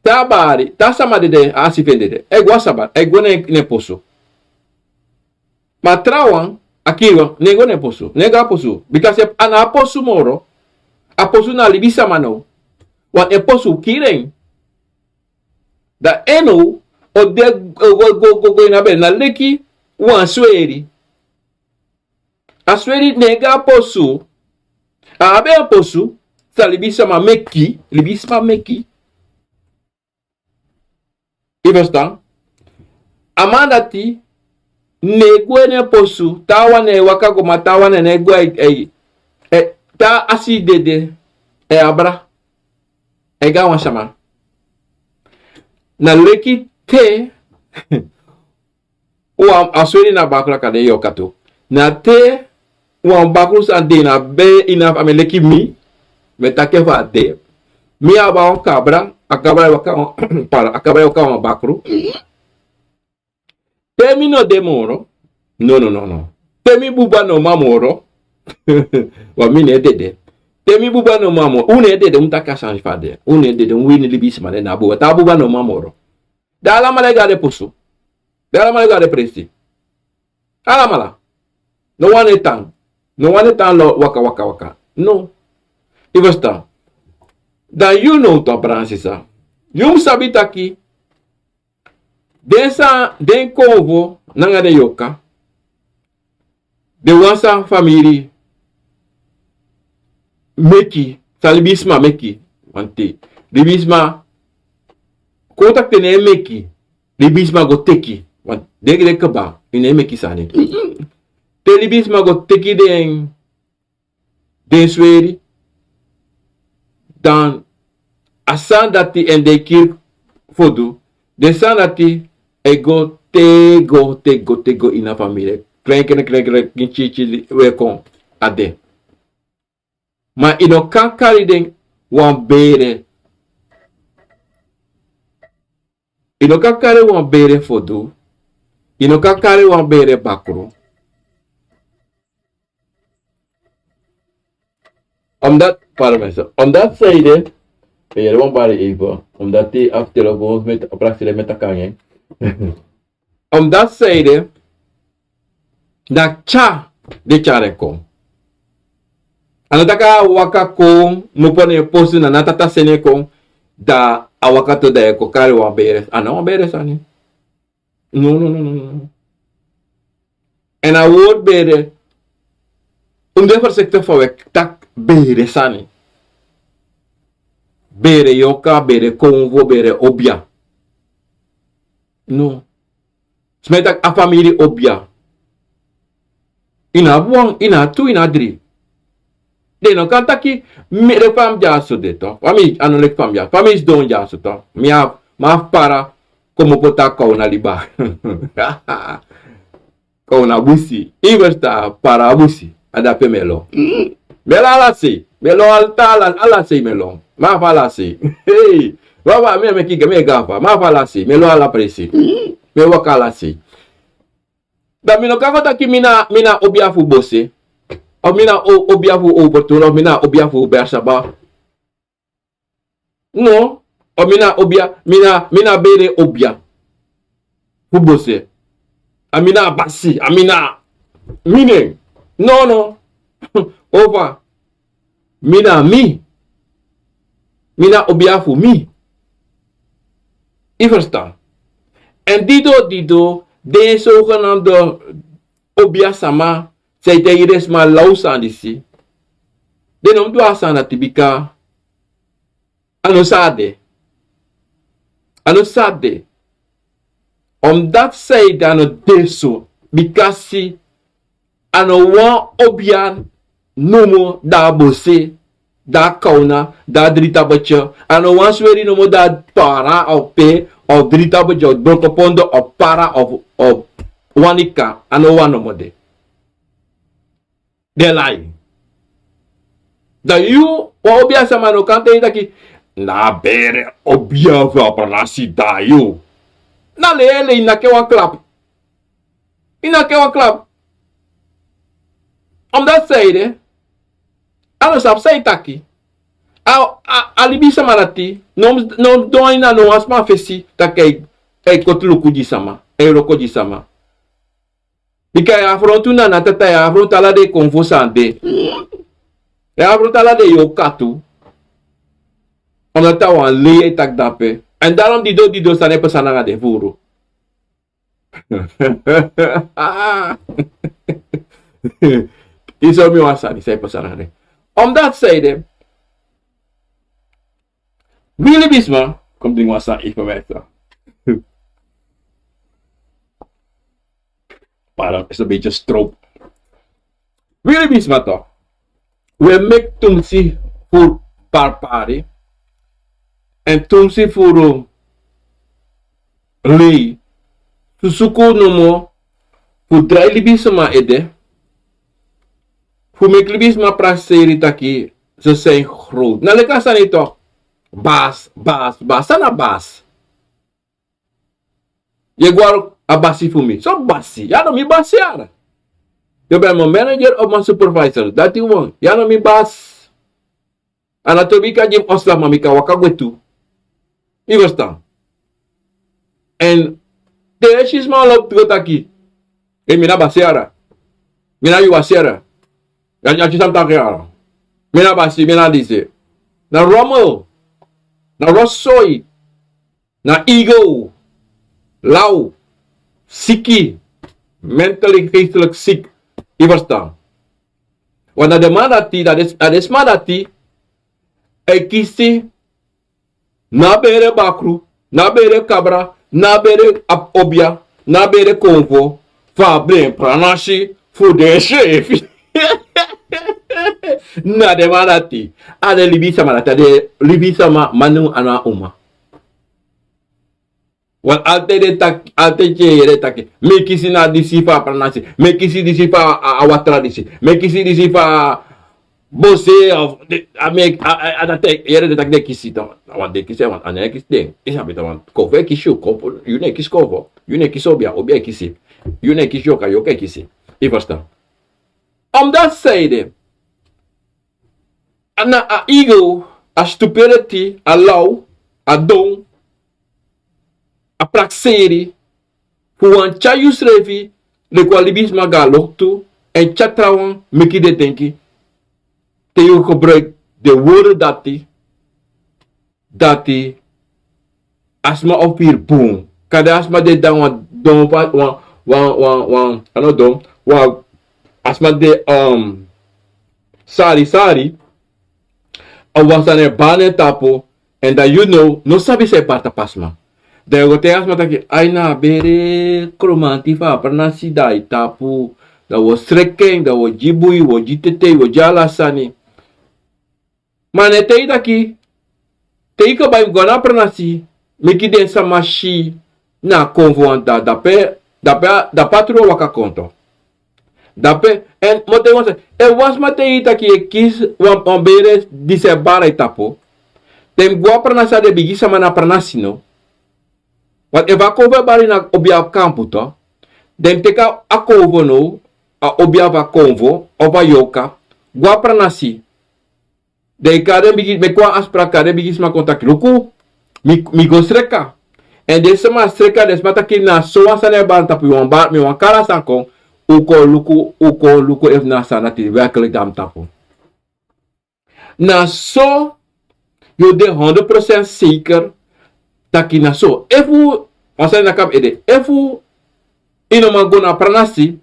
Te a bari, te a sama dede, a asi fu en dede. A e go a sama, a e go na en, na en posu. Ma trawan, a kiri wan, no e go na en posu, no e go a posu. Bika a no abi posu moro, a posu na libisama now. Wan en posu kiri en. Dan en now, o de go, go, go, go ini a bere, na leki wan sweri. A sweri no e go a posu, a abi en posu, san libisama meki, libisama meki. I ferstan? A man dati, no e go ini en posu, taawan e waka go, ma taawan no e go, e, e, e, te a si dede, e abra, e go a wan sama. Na leki te, wan, a sweri na bakru a kande yoka tu. Na te, wan bakru san de na be ini a famiri leki mi, mi e taki fu a de. Mi abi wan kabra, a kabra e waka wan, para, a kabra e waka wan bakru. Te mi no de moro, no, no, no, no. Te mi buba no man moro, wan mi no e dede. Te mi buba no man moro, un no e dede, un taki a sani fu a de. Un no e dede, un wini libisma de na buba. Te a buba no man moro. Dan alamala e go a den posu. Dan alamala e go a den presi. Alamala. No wan e tan. No wan e tan lo waka, waka, waka. No. I ferstan? Dan yu now tu, a brada, sisa. Yu mu sabi taki, den san, den konfo nanga den yoka, den wan san famiri meki, san libisma meki, wanti. Libisma, kon taki te no e meki, libisma go teki, wanti. Den, den kba, yu no e meki sani. Te libisma go teki den, den sweri, dan a sani dati en den kiri fodu, den sani dati e go te go, te go, te go ini a famiri. Kren, kren, kren, kren, kren, tyi, tyi, we kon a de. Ma i no kan kari den wan bere. I no kan kari wan bere fodu. I no kan kari wan bere bakru. Omdat, pardon mensen, omdat zij de, we hebben een paar even, omdat die af telefoon met, op praxis met elkaar hangen. Omdat zij de, na tya, de tyari en kon. A no taki a waka kon, mupo na en posu, na na tata seni en kon, da a waka tu, da yu e kon kari wan bere. A no wan bere sani. No, no, no, no, no. Èn a word bere, un de voorzichtig fa wi e taki bere sani. Bere yoka, bere konfo, bere obia. No. Sma e taki a famiri obia. Yu no abi wan, yu no abi tu, yu no abi dri. Den no kan taki, mi, leki fa mi dyaso de, toch. Fa mi, a no leki fa mi dyaso. Fa mi sidon dyaso, toch. Mi abi, mi abi para, komopo, taki kowna liba. Kowna busi. Yu e ferstan, para busi. A dape mi e lon. Mi e lon ala sei. Mi e lon ala, ala sei mi e lon. Mi abi ala sei. Hei. Wawa, mi e meki, mi e gafa. Mi abi ala sei. Mi e lon ala presi. Mi e waka ala sei. Da mi no kan go taki mi na, mi na obia fu Bose. Of mi na o-, obia fu Overtoom, of mi na obia fu Bersaba. No, of mi na obia, mi na, mi na bere obia fu Bose. A mi na basi, a mi na mi nen. No, no. Over. Mi na mi. Mi na obia fu mi. Yu e ferstan. Èn didon, didon, den zogenaamde obia sama, san e taigi den sma law sani disi. Den no mus du a sani dati bika a no sa de. A no sa de. Omdati san ede a no de so. Bikasi a no wan obia nomo, da a Bose, da a Kawna, da a Dritabetje. A no wan sweri nomo, da a Para of Pe, of Dritabetje, of Brokopondo, of Para, of, of Wanika. A no wan nomo de. Den e lai. Da yu, wan obia sama no kan taigi yu taki, na a bere obia fu a pranasi, da yu. Na lei, lei, yu naki en wan klap. Yu naki en wan klap. Omdati san ede, a no sabi san yu e taki. A, a, a libisama dati, no, no don na no wan sma fesi taki a e, a e koti luku gi sama, a e wroko gi sama. Bika yu e afrontu na, na tata, yu e afrontu ala den konfo san de. Yu e afrontu ala den yoka tu. Omdati a wan lei yu e taki dape. Èn daarom didon, didon san e pasa nanga den furu. Yu sabi mi wan sani san e pasa nanga den. Omdati san ede, wi libisma, kon mi dringi wan sani, even mi e sa. Pardon, is een beetje stroop. Wi libisma toch. Wi e meki tumsi fu parpari. Èn tumsi fu lei. Susuku nomo fu drai libisma ede. Fu meki libisma prakseri taki ze zijn groot. Na leki a sani toch. Basi, basi, basi, san na basi. Yu e gwe na a basi fu mi. So basi, yu a no mi basi yara. Yu ben mi manager of mi supervisor. Dati wan, yu a no mi basi. A na tobika gi mi ontslag, ma mi kan waka gwe tu. Yu e ferstan. Èn te yu e si sma lobi go taki, ei, mi na basi yara. Mi na yu basi yara. Yu e si san mi taki yara. Mi na basi, mi na disi. Na rommel. Na rotzooi. Na ego, law, siki, mentally, geestelijk ziek. Yu e ferstan. Want na den man dati, na den, na den sma dati, e kisi, na bere bakru, na bere kabra, na bere ab-, obia, na bere konfo, fu a bren pranasi fu den srefi. Na den man dati, a den libisma dati, a den libisma, manu anga uma. Want altijd den taki, altijd yu e yere taki, mi e kisi na disi fu a pranasi, mi e kisi disi fu a, a, a watra disi, mi e kisi disi fu a Bose of de, a mi e, a, a, a dati, yu e yere den taki den e kisi toch. Na wan den e kisi, want a no e kisi den. Yu sabi toch, want konfo e kisi yu, konfo, yu no e kisi konfo, yu no e kisi obia, obia e kisi. Yu no e kisi yoka, yoka e kisi. Yu e ferstan. Omdati san ede, a na a ego, a stupidity, a law, a don, a prakseri, fu wani tyari yusrefi leki wan libisma go na loktu, èn tyari trawan meki den denki. te yu gebruik de worde dati, dati a sma o firi bun. Kande a sma de dan wan don wan, wan, wan, wan, wan, a no don, wan, a sma de, um, sari, sari, a wan sani e bari na en tapu, en dan yu no, no sabi san e bari tapu a sma. Dan yu go taigi a sma taki, ai na a bere kromanti fu a pranasi dan a e tapu, dan wi o sreki en, dan wi o gi bun, wi o gi tetei, wi o gi ala sani. Ma a no e taigi taki, te yu kaba yu mus go na a pranasi, meki den sama si na a konfo wan dati, dape, dape, dape a tru o waka kon tu. Dape, èn mi o taigi wan sani, efu wan sma taigi yu taki yu e kisi wan, wan bere disi e bari na yu tapu, dan yu mus go a pranasi, a den bigi sama na a pranasi no. Want efu a konfo e bari na obia kampu tu, dan yu mus teki a konfo no, a obia fu a konfo, of a yorka, go a pranasi. Dan yu kari den bigi, meki wan afspraak, kari den bigi sma kon taki luku, mi, mi go sreka. Èn den sma sreka, den sma taki na so wan sani e bari na tapu, mi wani bari, mi wani kari a sani kon, un kon luku, un kon luku efu na a sani dati werkelijk de na mi tapu. Na so yu o de honderd procent zeker taki na so. Efu, wan sani na kaba ede, efu yu no man go na a pranasi,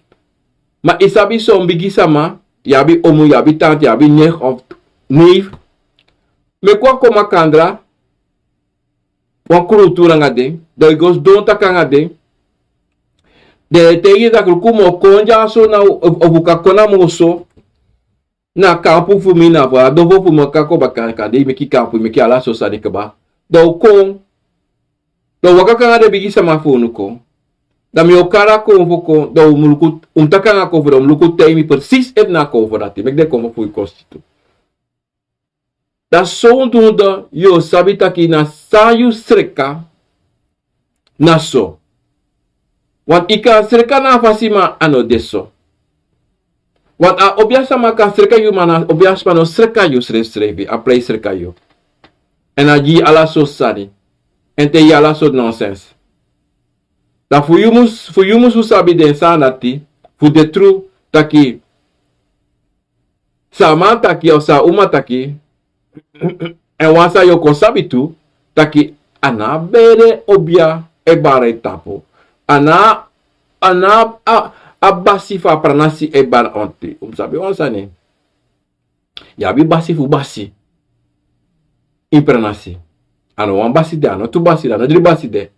ma yu sabi son bigi sama, yu abi omu, yu abi tanti, yu abi nicht of neef, meki wan kon makandra, wan krutu nanga den, dan yu go sidon taki nanga den, dan yu e taigi den taki luku, mi o kon dyaso na, of, of un kan kon na mi oso, na kampu fu mi, na fu a dofo fu mi, kan kon baka, kande yu meki kampu, yu meki ala so sani kaba. Dan un kon, dan un waka kon nanga den bigi sama fu unu kon. Dan mi o kari a konfo kon, dan un mus luku, un mus taki nanga konfo, dan un mus luku te yu, mi precies efu na a konfo dati, meki den konfo fu yu kon situ. Dan so un du dan yu o sabi taki na san yu sreka, na so. Want yu kan sreka na a fasi ma a no de so. Want a obia sama kan sreka yu, ma na obia sma no sreka yu srefsrefi, a prei sreka yu. Èn a gi yu ala sortu sani. Èn te yu ala sortu nonsens. Dan fu yu mus, fu yu mus fu sabi den sani dati, fu de tru taki san a man taki, of san a uma taki, èn wan sani yu o kon sabi tu, taki a no a bere obia e bari na yu tapu. A no a, a no a, a basi fu a pranasi e bari na yu tapu. Un mus sabi wan sani. Yu abi basi fu basi. Ini pranasi. A no wan basi de, a no tu basi de, a no dri basi de.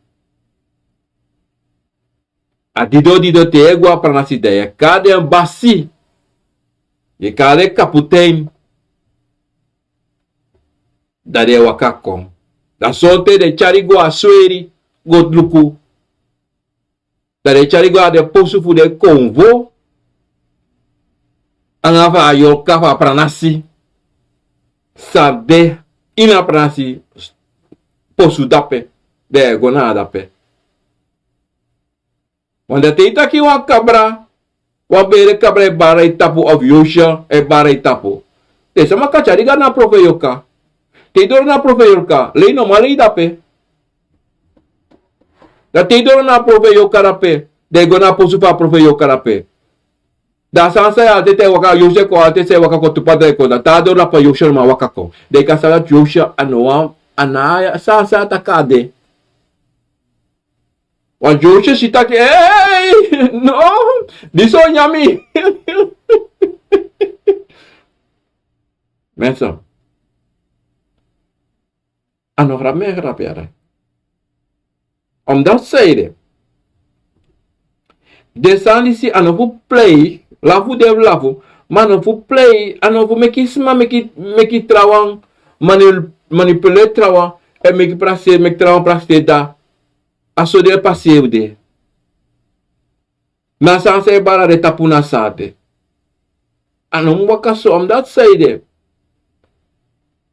A dido dido te yu e go a pranasi dan yu e kari den basi. Yu e kari den kaputen. Dan den e waka kon. Dan sonten den e tyari go a sweri, go luku. Dan den e tyari go na den posu fu den konfo. Nanga fu a yorka fu a pranasi. San de ini a pranasi posu dape. Den e go na dape. Want dan te yu taki wan kabra, wan bere kabra e bari na yu tapu of yosha e bari na yu tapu. Den sama kan tyari go na a profeiti yorka. Te yu doro na a profeiti yorka, lei no man lei dape. Dan te yu doro na a profeiti yorka dape, dan yu go na a posu fu a profeiti yorka dape. Dan a sani san yu e taki e waka, yosha e kon, a taki san e waka kon tu pa dan e kon, dan te a doro dape yosha no man waka kon. Dan yu kan sabi dati yosha a no wan, a no a sani san a taki a de. Wan dyosi e si taki, ei, no, disi o nyan mi. Mensen, a no grap mi e grap yere. Omdat zij de, den sani disi a no fu plei, lafu den lafu, ma a no fu plei, a no fu meki sma, meki, meki trawan, mani-, manipuleri trawan, èn meki prakseri, meki trawan prakseri dan. A so den e paseri fu de. Na san san e bari na den tapu na san a de. A no mu waka so, omdat zij de,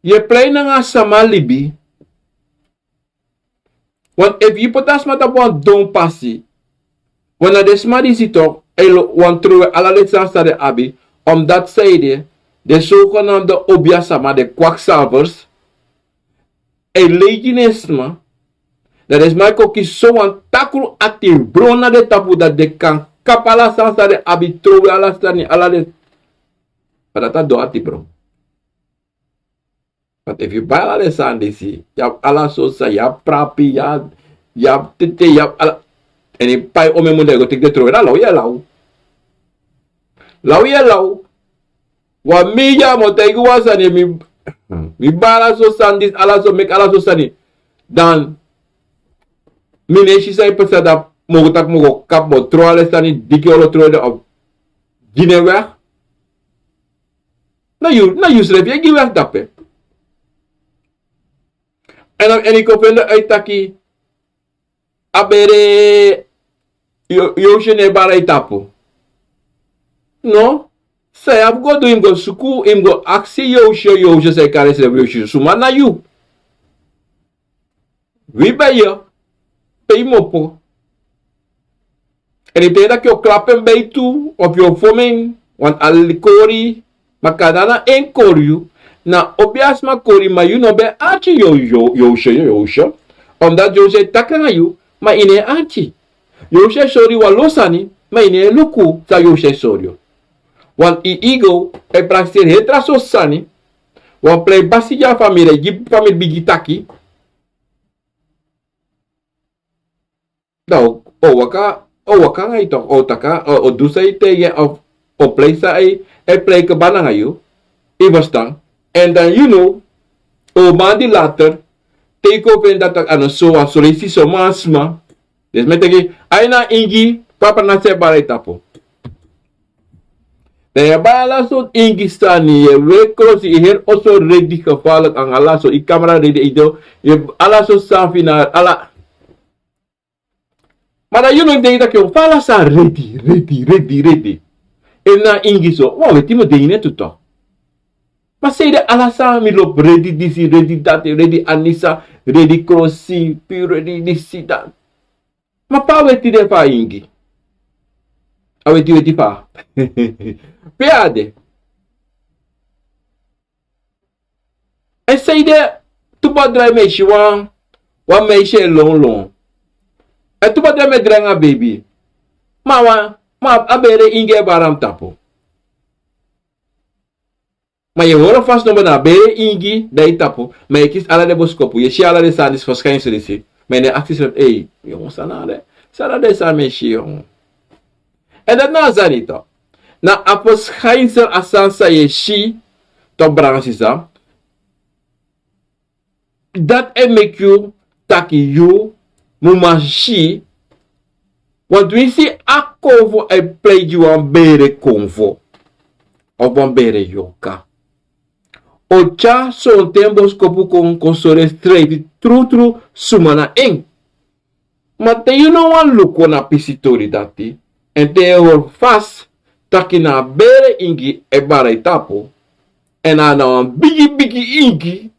yu e plei nanga a sama libi. Want efu yu poti a sma tapu wan don pasi, want na den sma disi toch e lo-, wani trowe ala den sani san den abi, omdat zij de, den zogenaamde obiasama, den kwakzalvers, e lei gi den sma, dan den sma e kon kisi sowan takru atibron na den tapu, dan den kan kapu ala sani san den abi, trowe ala sani, ala den. Ma dati a don atibron. Want efu yu bai ala den sani disi, yu abi ala sortu sani, yu abi prapi, yu abi, yu abi tete, yu abi ala. En yu pai omen mun dan yu go teki den trowe, na law yu e law. Law yu e law. Wan mi dya mi o taigi wan sani, mi, mi bai ala sortu sani disi, ala sortu, meki ala sortu sani. Dan mi no e si san e pasa, dan mi o go taki mi o go kapu, mi o tron ala den sani, diki olo tron den of gi den weg. Na yu, na yusrefi e gi weg dape. En dan, en yu kon fende uit taki a bere Yo-, Yosha no e bari a yu tapu. No. San yu abi go du, yu mus go suku, yu mus go aksi Yosha, Yosha san yu kari yusrefi Yosha, suma na yu. Wi ben yu, pe yu mus opo. En yu taigi taki yu o klapu en beitu, of yu o fon en, want a kori, ma kande na en kori yu, na obi a sma kori, ma yu no ben arki Yo-, Yo-, Yosha, Yosha. Omdat Yosha e taki nanga yu, ma yu no e arki. Yosha e sori yu wan lo sani, ma yu no e luku san Yosha e sori yu. Want yu ego e prakseri heri tra sortu sani, wan prei basi gi a famiri, gi famiri bigi taki. Dan o, o waka, o waka nanga yu toch, o taki, o, o du san yu taigi en, of o prei san a e, e prei kaba nanga yu, yu ferstan. En dan yu no, o man di later, te yu kon feni dati taki a no so, wan soleisi so man sma. Dus mi e taki, a ini a ingi, papa na san e bari a yu tapu. Dan yu e bai ala sortu ingi sani, yu e weri krosi, yu heri oso redi, gevaarlijk, anga ala sortu, yu kamera redi, yu du, yu e, ala sortu sani fina, ala. Ma dan yu no e denki taki yu o fu ala sani redi, redi, redi, redi. Efu na ingi so, wan weti mus de ini en tu toch. Ma sanede ala sani mi lobi redi disi, redi dati, redi anisa, redi krosi, puru redi disi, dati. Ma pe a weti de fu a ingi? A weti weti fa? Pe a de? En sanede tu badrai mi e si wan, wan meisje e lon lon. En tu badrai mi e drai nanga beibi. Ma wan, ma a bere ingi e bari a mi tapu. Ma yu e hori fasi nomo, na a bere ingi de a yu tapu, ma yu e kisi ala den boskopu, yu e si ala den sani disi, verschijnsel disi. Ma yu no e aksi yusrefi, ei, yongu, san na den, san na den sani mi e si, yongu. En dati na a sani toch. Na a verschijnsel, a sani san yu e si, toch, brada sisa. Dati e meki yu taki yu mu man si, want winsi a konfo e prei gi wan bere konfo, of wan bere yorka, o tyari sonten boskopu kon, kon sori en srefi trutru suma na en. Ma te yu no wani luku na pisi tori dati, en te yu e hori fasi taki na a bere ingi e bari a yu tapu, en a na wan bigi bigi ingi,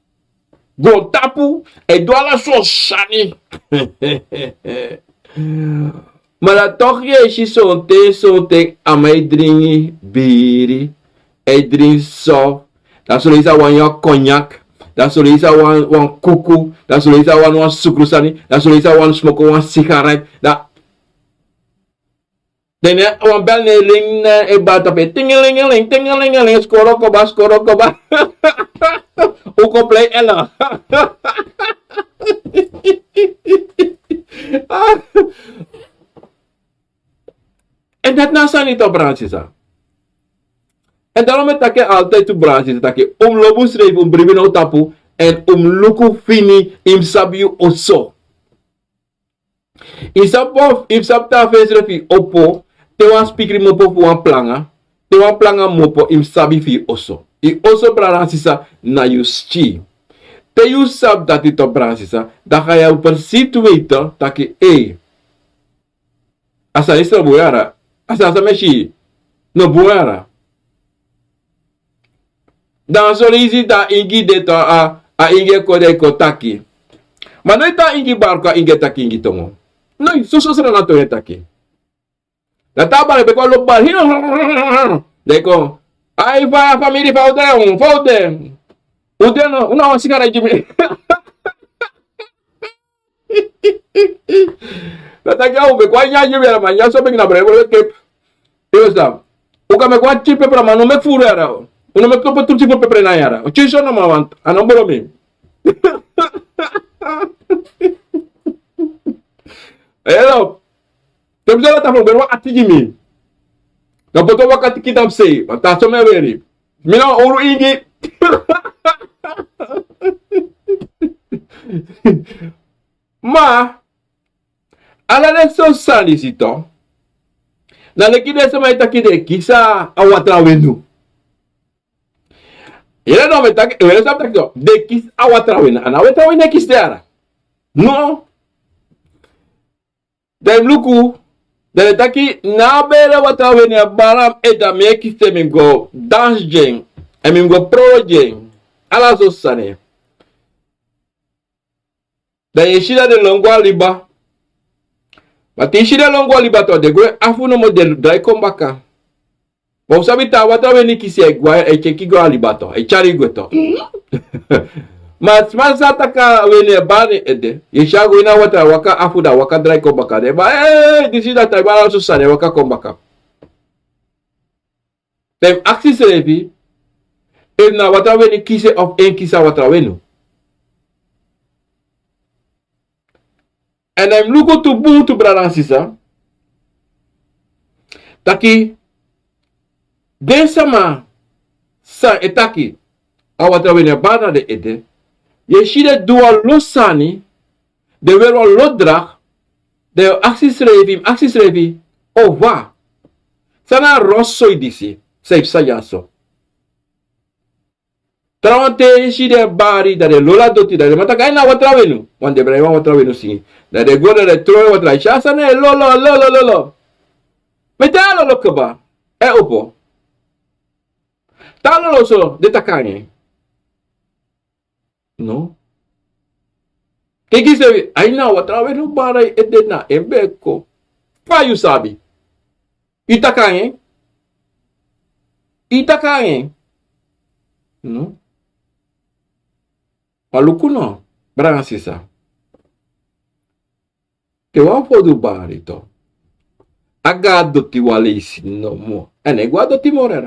go tapu, e du ala sortu sani. Ma dan toch yu e si sonten, sonten a man e dringi biri, e dringi soft, dan soleisi a wani wan cognac, dan soleisi a wani wan kuku, dan soleisi a wani wan sukru sani, dan soleisi a wani smoko wan sigaret, dan den ne wan bel ne ling ne e bari tapu e tingelingeling, tingelingeling, skoro kaba, skoro kaba. Un kon prei ela. En dati na a sani toch, brada sisa. En daarom mi e taki altijd tu, brada sisa, taki un mus lobi unsrefi, un mus bribi na un tapu, en un mus luku fini, yu mus sabi yu oso. Yu sabi, yu mus sabi taki a fensrefi opo, te wan spikri mu opo fu wan planga, te wan planga mu opo, yu mus sabi fu yu oso. Yu oso, brada sisa, na yu skin. Te yu sabi dati toch, brada sisa, dan ga yu precies weten taki, ei, a sani disi no bun yara, a sani san mi e si no bun yara. Dan soleisi dan a ingi de toch, a, a ingi e kon, dan yu kon taki. Ma noiti a ingi bari kon, a ingi e taki ingi tongo. Noiti, soso sani na tongo e taki. Dan te a bari, bika lobi bari. Dan yu kon, ai, fa famiri, fa un de, fa un de. Un de no, un no wani sigaret gi mi. Dan taki a un meki wan nyanyan gi mi yara, ma nyanyan so bigi na brada, yu kip. Yu sabi. Un kan meki wan tyipi, brada, ma no meki furu yara. Un no meki no poti tu tiki fu pepre na yara. O tyensi o no man want. A no boro mi. Hello. Te mi sori a tafon ben wan ati gi mi. Dan poti wan waka tiki dan sei. Want a so mi e weri. Mi na wan owru ingi. Ma ala den so sani disi tu. Na leki den sama e taki den e kisi a watra wenu. Yere no mi e taki, yere san mi taki tu. Den e kisi a watra wenu. A na watra wenu e kisi den yara. No. Dan yu mus luku, dan den taki na a bere watra wenu e bari na mi ede, mi e kisi en, mi mus go dansi gi en, èn mi mus go puru gi en. Ala so sani. Dan yu e si dan den lon go a liba. Ma te yu si den lon go a liba tu, den gwe afu nomo, den drai kon baka. Ma un sabi taki a watra wenu e kisi, e gwe, e tyeki go a liba tu, e tyari gwe tu. Ma sma san taki a wenu e bari na en ede, yu e si a go ini a watra, waka afu, dan waka drai kon baka, den e bari, ee, disi dati, a e bari ala so sani, e waka kon baka. Dan yu mus aksi yusrefi efu na a watra wenu kisi en of en kisi a watra wenu. Èn dan yu mus luku tu bun tu, brada nanga sisa, taki den sama san e taki a watra wenu e bari na den ede, yu e si den du wan lo sani, den weri wan lo dragi, dan yu o aksi yusrefi, yu mus aksi yusrefi, o wa, san na a rotzooi disi san yu psa dyaso? Trawan te yu si den e bari, dan den lolo a doti, dan den man taki a ini a watra wenu, want den ben abi wan watra wenu singi. Dan den go, dan den tron a watra, yu si a sani e lolo, lolo, lolo. Ma te a lolo kaba, a e opo. Te a lolo so, den taki nanga en. No. Te yu kisi en, a ini a watra wenu bari na yu ede, na en ben e kon. Fa yu sabi? Yu taki nanga en. Yu taki nanga en. No. Ma luku no, brada nanga sisa. Te wan fodu bari tu, a go a doti wan leisi nomo. Èn a e go a doti moro.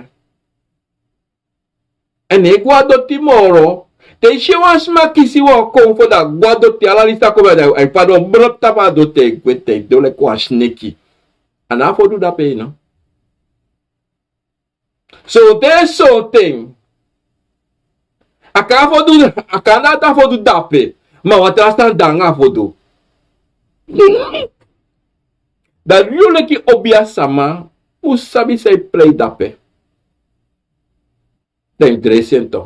Èn a e go a doti moro. Te yu si wan sma kisi wan konfo, dan go a doti, ala leisi a kon, dan a e fadon brop tapu a doti, a e gwe, te a e de leki wan sneki. A no abi fodu dape, no. Sonten, sonten a kan abi fodu, a kan abi fodu dape, ma wan tra sani de nanga a fodu. Dan yu leki obiasama, un sabi san e plei dape. Dan yu mus dresi en tu.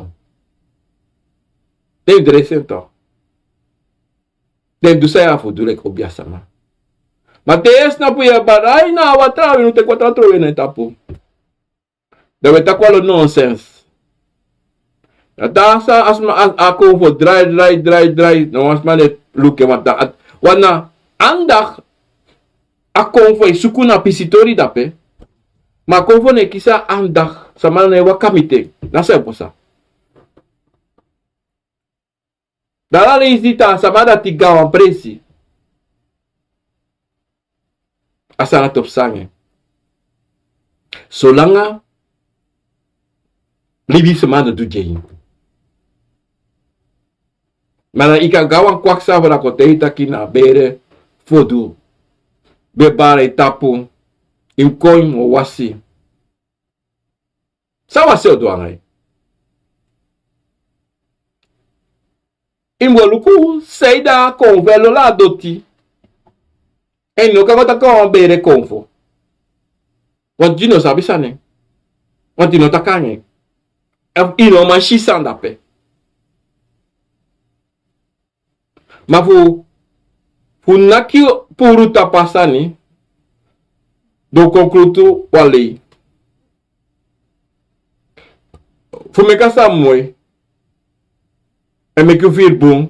Dan yu mus dresi en tu. Dan yu mus du san yu abi fu du leki obiasama. Ma te yu e snapu, yu e bari na a watra wenu, teki watra trowe na en tapu. Dan wi e taki wan lo nonsens. Dan te a sani, a sma, a, a konfo drai, drai, drai, drai, dan wan sma no e luku en, want a, want na andacht a konfo e suku na pisitori dape. Ma a konfo no e kisi andacht, sama no e waka miti en. Na so a e pasa. Dan ala leisi te a sama dati go na wan presi, a sani dati o psa nanga en. Solanga libisma no du gi en. Ma dan yu kan go na wan kwaksalvra kon taigi yu taki na a bere fodu ben bari na yu tapu, yu mus kon, yu mus wasi. San wasi o du nanga yu? Yu mus go luku saide a konfo e lolo a doti. Èn yu no kan go taki wan bere konfo. Want yu no sabi sani. Want yu no taki nanga en. Efu yu no man si san de ape. Ma fu, fu naki puru tapu a sani, dan un kon krutu wan lei. Fu meki a sani moi, èn meki un firi bun,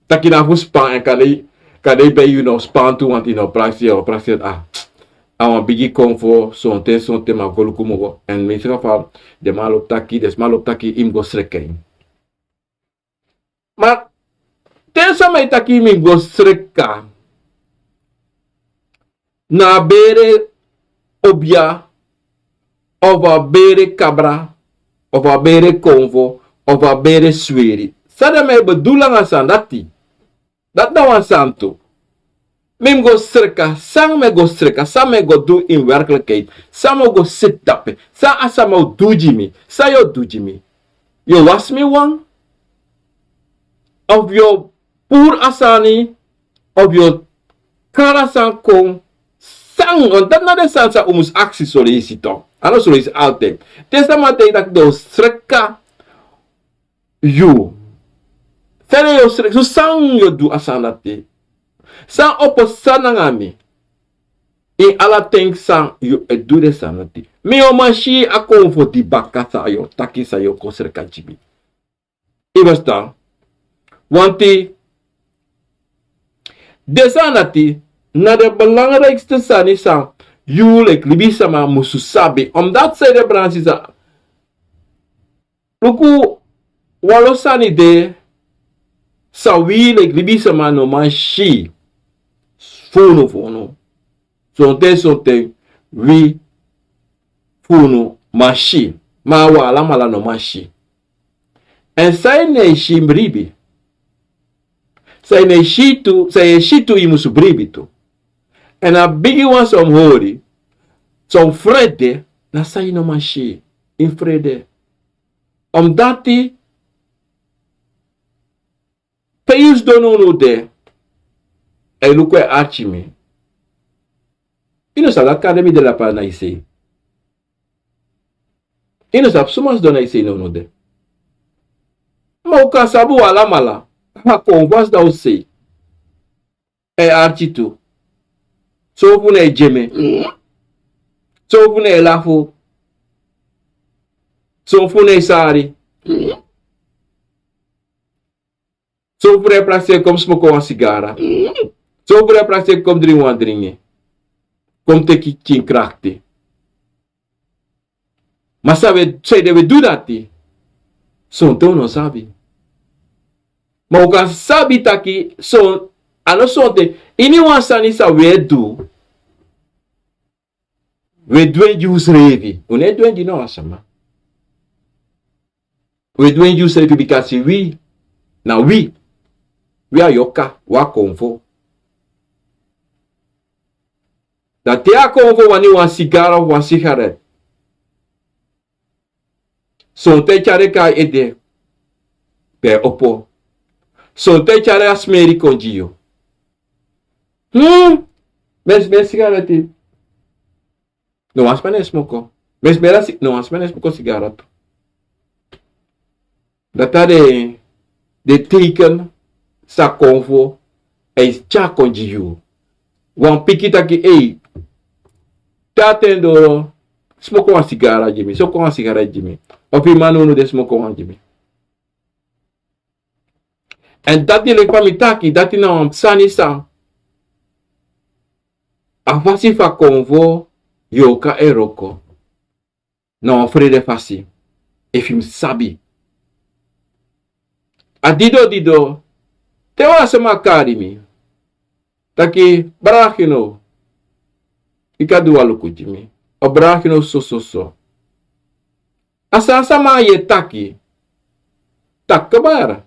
taki na fu span, èn kande, kande yu ben yu no span tu, want yu no prakseri, yu no prakseri, ah, a wan bigi konfo, sonten, sonten, ma go luku moro. Èn mi si fa den man lobi taki, den sma lobi taki, yu mus go sreka en. Ma te sama e taki mi go sreka na a bere obia of a bere kabra Of a bere konfo, of a bere sweri. San dan mi e bedoel nanga sani dati? Dati na wan sani tu. Mi mus go sreka, san mi e go sreka, san mi e go du in werkelijkheid, san mi o go seti dape, san a sama o du gi mi, san yu o du gi mi? Yu o wasi mi wan? Of yu o puru a sani, of yu o kari a sani kon? San, want dati na den sani san un mus aksi soleisi tu. A no soleisi altijd. Te sama taigi taki den o sreka yu. Feni yu o sreka, so san yu o du a sani dati? San o pasa nanga mi? In ala ten san yu e du den sani dati, mi o man si a konfo di baka san yu o taki san yu o kon sreka gi mi. Yu e ferstan? Wanti den sani dati na den belangrikste sani san yu leki libisama musu sabi. Omdat san ede, brada nanga sisa, luku, wan lo sani de san wi leki libisama no man si. Fu unu, fu unu. Sonten, sonten wi fu unu man si. Ma wi alamala no man si. Èn san yu no e si, yu mus bribi. San yu no e si tu, san yu e si tu, yu mus bribi tu. Èn a bigi wan san mus hori, san mus frede, na san yu no man si. Yu mus frede. Omdati pe yu sidon nownow de, e luku e arki mi. Yu no sabi dati kande mi de lapala na yu sei. Yu no sabi suma sidon na yu sei nownow de. Ma un kan sabi un alamala. A kon fu a sidon na un sei. E arki tu. Son fu unu e dyeme. Son fu unu e lafu. Son fu unu e sari. Son fu unu e prakseri kon smoko wan sigara. Son fu unu e prakseri kon dringi wan dringi. Kon teki kin krakti. Ma san wi e, san ede wi e du dati? Sonten un no sabi. Ma un kan sabi taki son, a no sonten, ini wan sani san wi e du, wi e dwengi unsrefi. Un no e dwengi no wan sama. Wi e dwengi unsrefi bikasi wi, na wi, wi a yorka, wi a konfo. Dan te a konfo wani wan sigara of wan sigaret, sonten e tyari en kon na yu ede, dan yu e opo. Sonten e tyari a smeri kon gi yu. Hmm, mi e smeri sigareti. No wan sma no e smoko. Mi e smeri a si-, no wan sma no e smoko sigara tu. Dati na den, den teiken san konfo e tyari kon gi yu. Wan piki taki, ei, te a ten doro, smoko wan sigara gi mi, smoko wan sigara gi mi. Of yu man nownow de, smoko wan gi mi. Èn dati, leki fa mi taki, dati na wan sani san a fasi fu a konfo yorka e wroko. Na wan frede fasi, efu yu mus sabi. A dido dido, te wan sama kari mi taki, brada Gino, yu kan du wan luku gi mi. O brada Gino, so, so, so. A sani san mi e taki, taki kaba.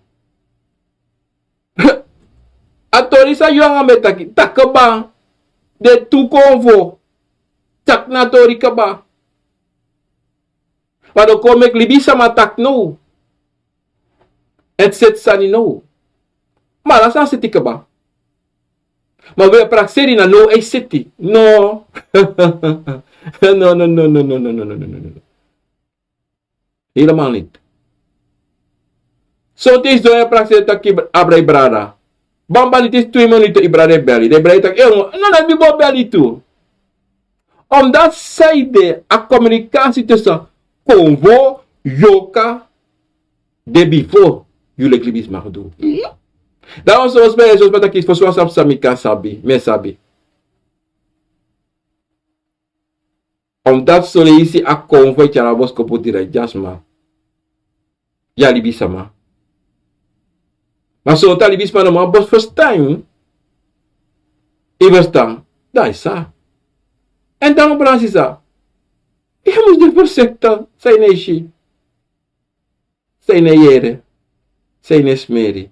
A tori san yu nanga mi e taki, taki kaba. Den tu konfo, taki na tori kaba. Ma den kon meki libisama taki now. Èn seti sani now. Ma ala sani seti kaba. Ma wi e prakseri na now e seti. No. No, no, no. Helemaal niet. Sonten yu sidon e prakseri taki abra yu brada. Bambali, te yu si tu minuten yu brada e beli. Dan yu brada e taki, eh, no, no, mi bo beli tu. Omdat san ede, a komunikasi tussen konfo, yorka, de bifo yu leki libisma du. Dan wan so sma, so sma taki, fosi wan sabi san mi kan sabi, mi e sabi. Omdat soleisi a konfo e tyari a boskopu drai gi a sma. Yu a libisama. Ma sonten a libisma no man bos ferstan. Yu ferstan? Dan a sa. Èn dan, brada nanga sisa, yu mus de voorzichtig, san yu no e si. san yu no e yere, san yu no e smeri.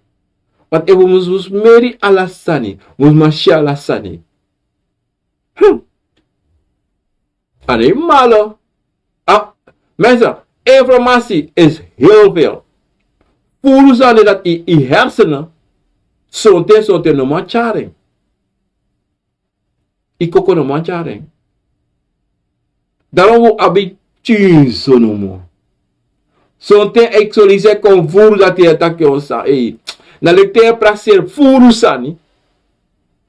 Want efu un mus, mus smeri ala sani, un mus man si ala sani. Hmm. A no e malo. Ah, mensen, informatie is heel veel. Furu sani dati yu, yu hersenen, sonten, sonten no man tyari en. Yu koko no man tyari en. Daarom un abi tyinso nomo. Sonten a e sori yu, a e kon furu dati, yu e taki, o sa, ei. Na leki te yu e prakseri furu sani.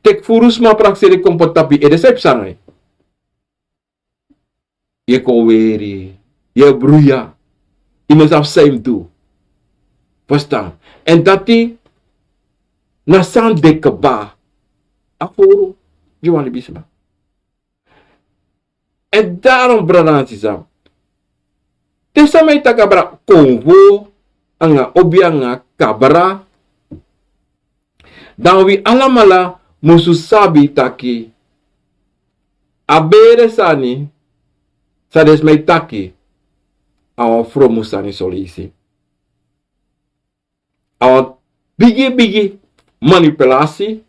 Teki furu sma prakseri kon poti tapu yu ede, san yu psa nanga yu? Yu e kon weri, yu e bruya, yu no sabi san yu mus du. Verstaan? Èn dati na san de kaba a furu gi wan libisma. Èn daarom, brada nanga sisa, te san mi e taki abra konfo anga obi anga kabra, dan wi alamala musu sabi taki a bere sani san den sma e taki, a wan fromu sani soleisi. A wan bigi bigi manipulasi.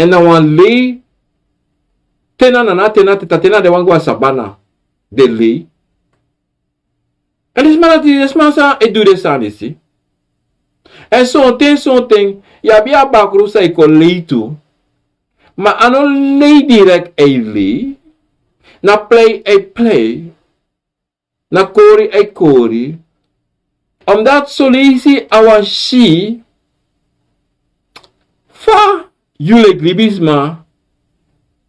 Èn na wan lei, te na nana, te na teta, te na den wan go na sabana, den lei. Èn den sma dati, den sma san e du den sani disi. Èn sonten, sonten yu abi a bakru san e kon lei tu. Ma a no lei direkt a e lei. Na plei a e plei. Na kori a e kori. Omdat soleisi a wani si fa yu leki libisma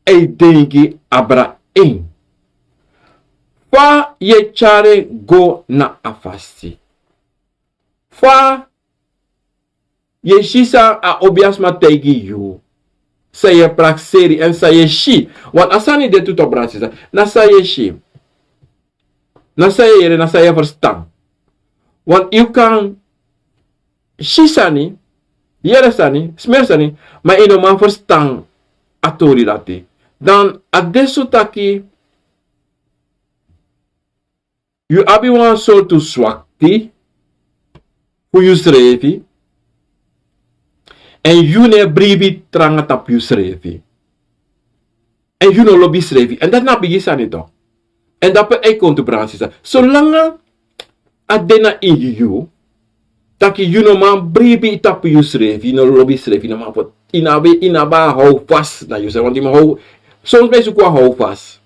e denki abra en. Fa yu e tyari en go na a fasi. Fa yu e si san a obiasma taigi yu. San yu e prakseri èn san yu e si. Want a sani de tu, toch, brada sisa. Na san yu e si. Na san yu e yere, na san yu e ferstan. Want yu kan si sani, yere sani, smeri sani, ma yu no man ferstan a tori dati. Dan a de so taki yu abi wan sortu swakti fu yusrefi. Èn yu no e bribi tranga tapu yusrefi. Èn yu no lobi yusrefi. Èn dati na bigi sani, toch. Èn dape a e kon tu, brada sisa. Solanga a de na ini yu, taki yu no man bribi tapu yusrefi, yu no lobi yusrefi, yu no man poti, yu no abi, yu no abi a houvast na yusrefi. Want yu man hou, soms ben yu suku a houvast.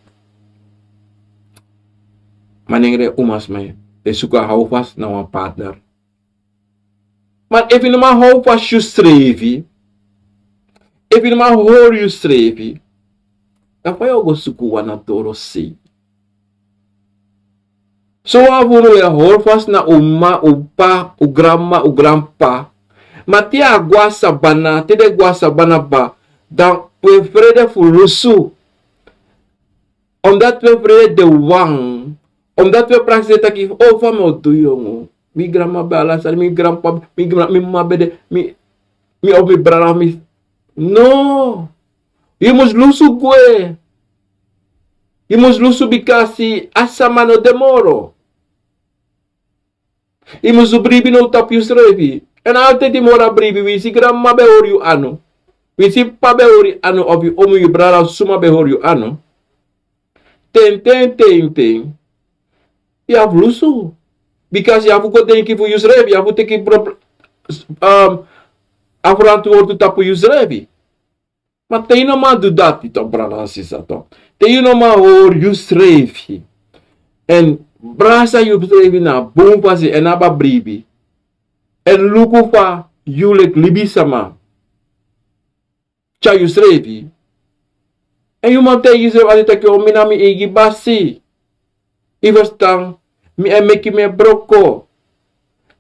Manengre umasma e suku a houvast na wan partner. Ma efu yu no man hou fasi yusrefi, efu yu no man hori yusrefi, dan fa yu o go suku wan na dorosei? Sowan fu unu e hori fasi na un mama, un p'pa, un granmama, un granp'pa. Ma te a go na sabana, te den go na sabana kaba, dan un e frede fu lusu. Omdat un e frede de wan. Omdat un e prakseri taki, o, fa mi o du yongu. Mi granmama ben ala sani, mi granp'pa, mi gran, mi mama ben de, mi, mi of mi brada, mi. No. Yu mus lusu gwe. Yu mus lusu bikasi a sama no de moro. Yu mus du bribi now tapu yusrefi. Èn altijd yu mus hori a bribi, winsi granmama ben hori yu anu. Winsi p'pa ben hori yu anu, of yu omu, yu brada, suma ben hori yu anu. Ten, ten, ten, ten. Yu abi fu lusu. Bikasi yu abi fu go denki fu yusrefi, yu abi fu teki pro-, um, a verantwoord tapu yusrefi. Ma te yu no man du dati, toch, brada nanga sisa, toch. Te yu no man hori yusrefi. Èn brasa yusrefi na a bun fasi èn no abi a bribi. Èn luku fa yu leki libisma tyari yusrefi. Èn yu man taigi yusrefi altijd taki, o, mi na mi eigi basi. Yu ferstan, mi e meki mi e broko.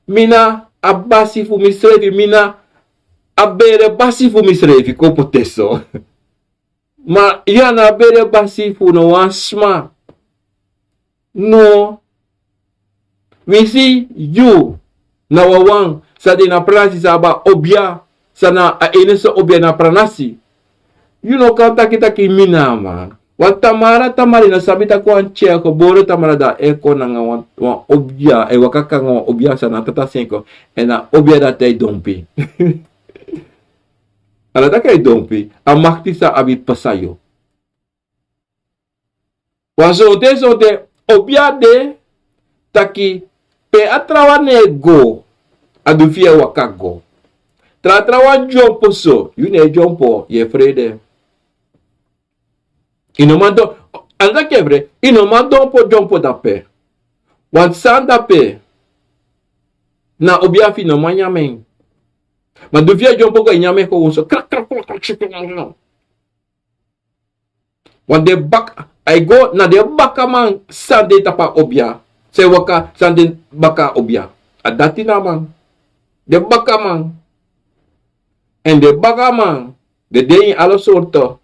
Mi na a basi fu misrefi, mi na a bere basi fu misrefi, kon poti en so. Ma yu a no a bere basi fu no wan sma. No. Winsi yu na wawan san de na pranasi, san abi a obia, san na a enese obia na pranasi. Yu no kan taki taki mi na a man. Wan tamara tamara, yu no sabi taki wan tyai gebore tamara, dan a e kon nanga wan, wan obia, a e waka kon nanga wan obia san na tata senko, èn a obia dati a e dompi. A no taki a e dompi, a makti san abi pasa yu. Wan sonten sonten obia de taki pe a trawan no e go, a du fi yu e waka go. Tra trawan dyompo so, yu no e dyompo, yu e frede. Yu no man don, a no taki yu e frede, yu no man dompo dyompo dape. Wan sani dape, na obia fu yu no man nyan en. Ma du fi yu e dyompo go e nyan en kon so, krak, krak, krak, krak, krak, krak. Wan den baka, a e go na den bakaman san de tapu a obia. San e waka, san de baka a obia. A dati na a man. Den bakaman. Èn den bakaman, den de ini ala sortu.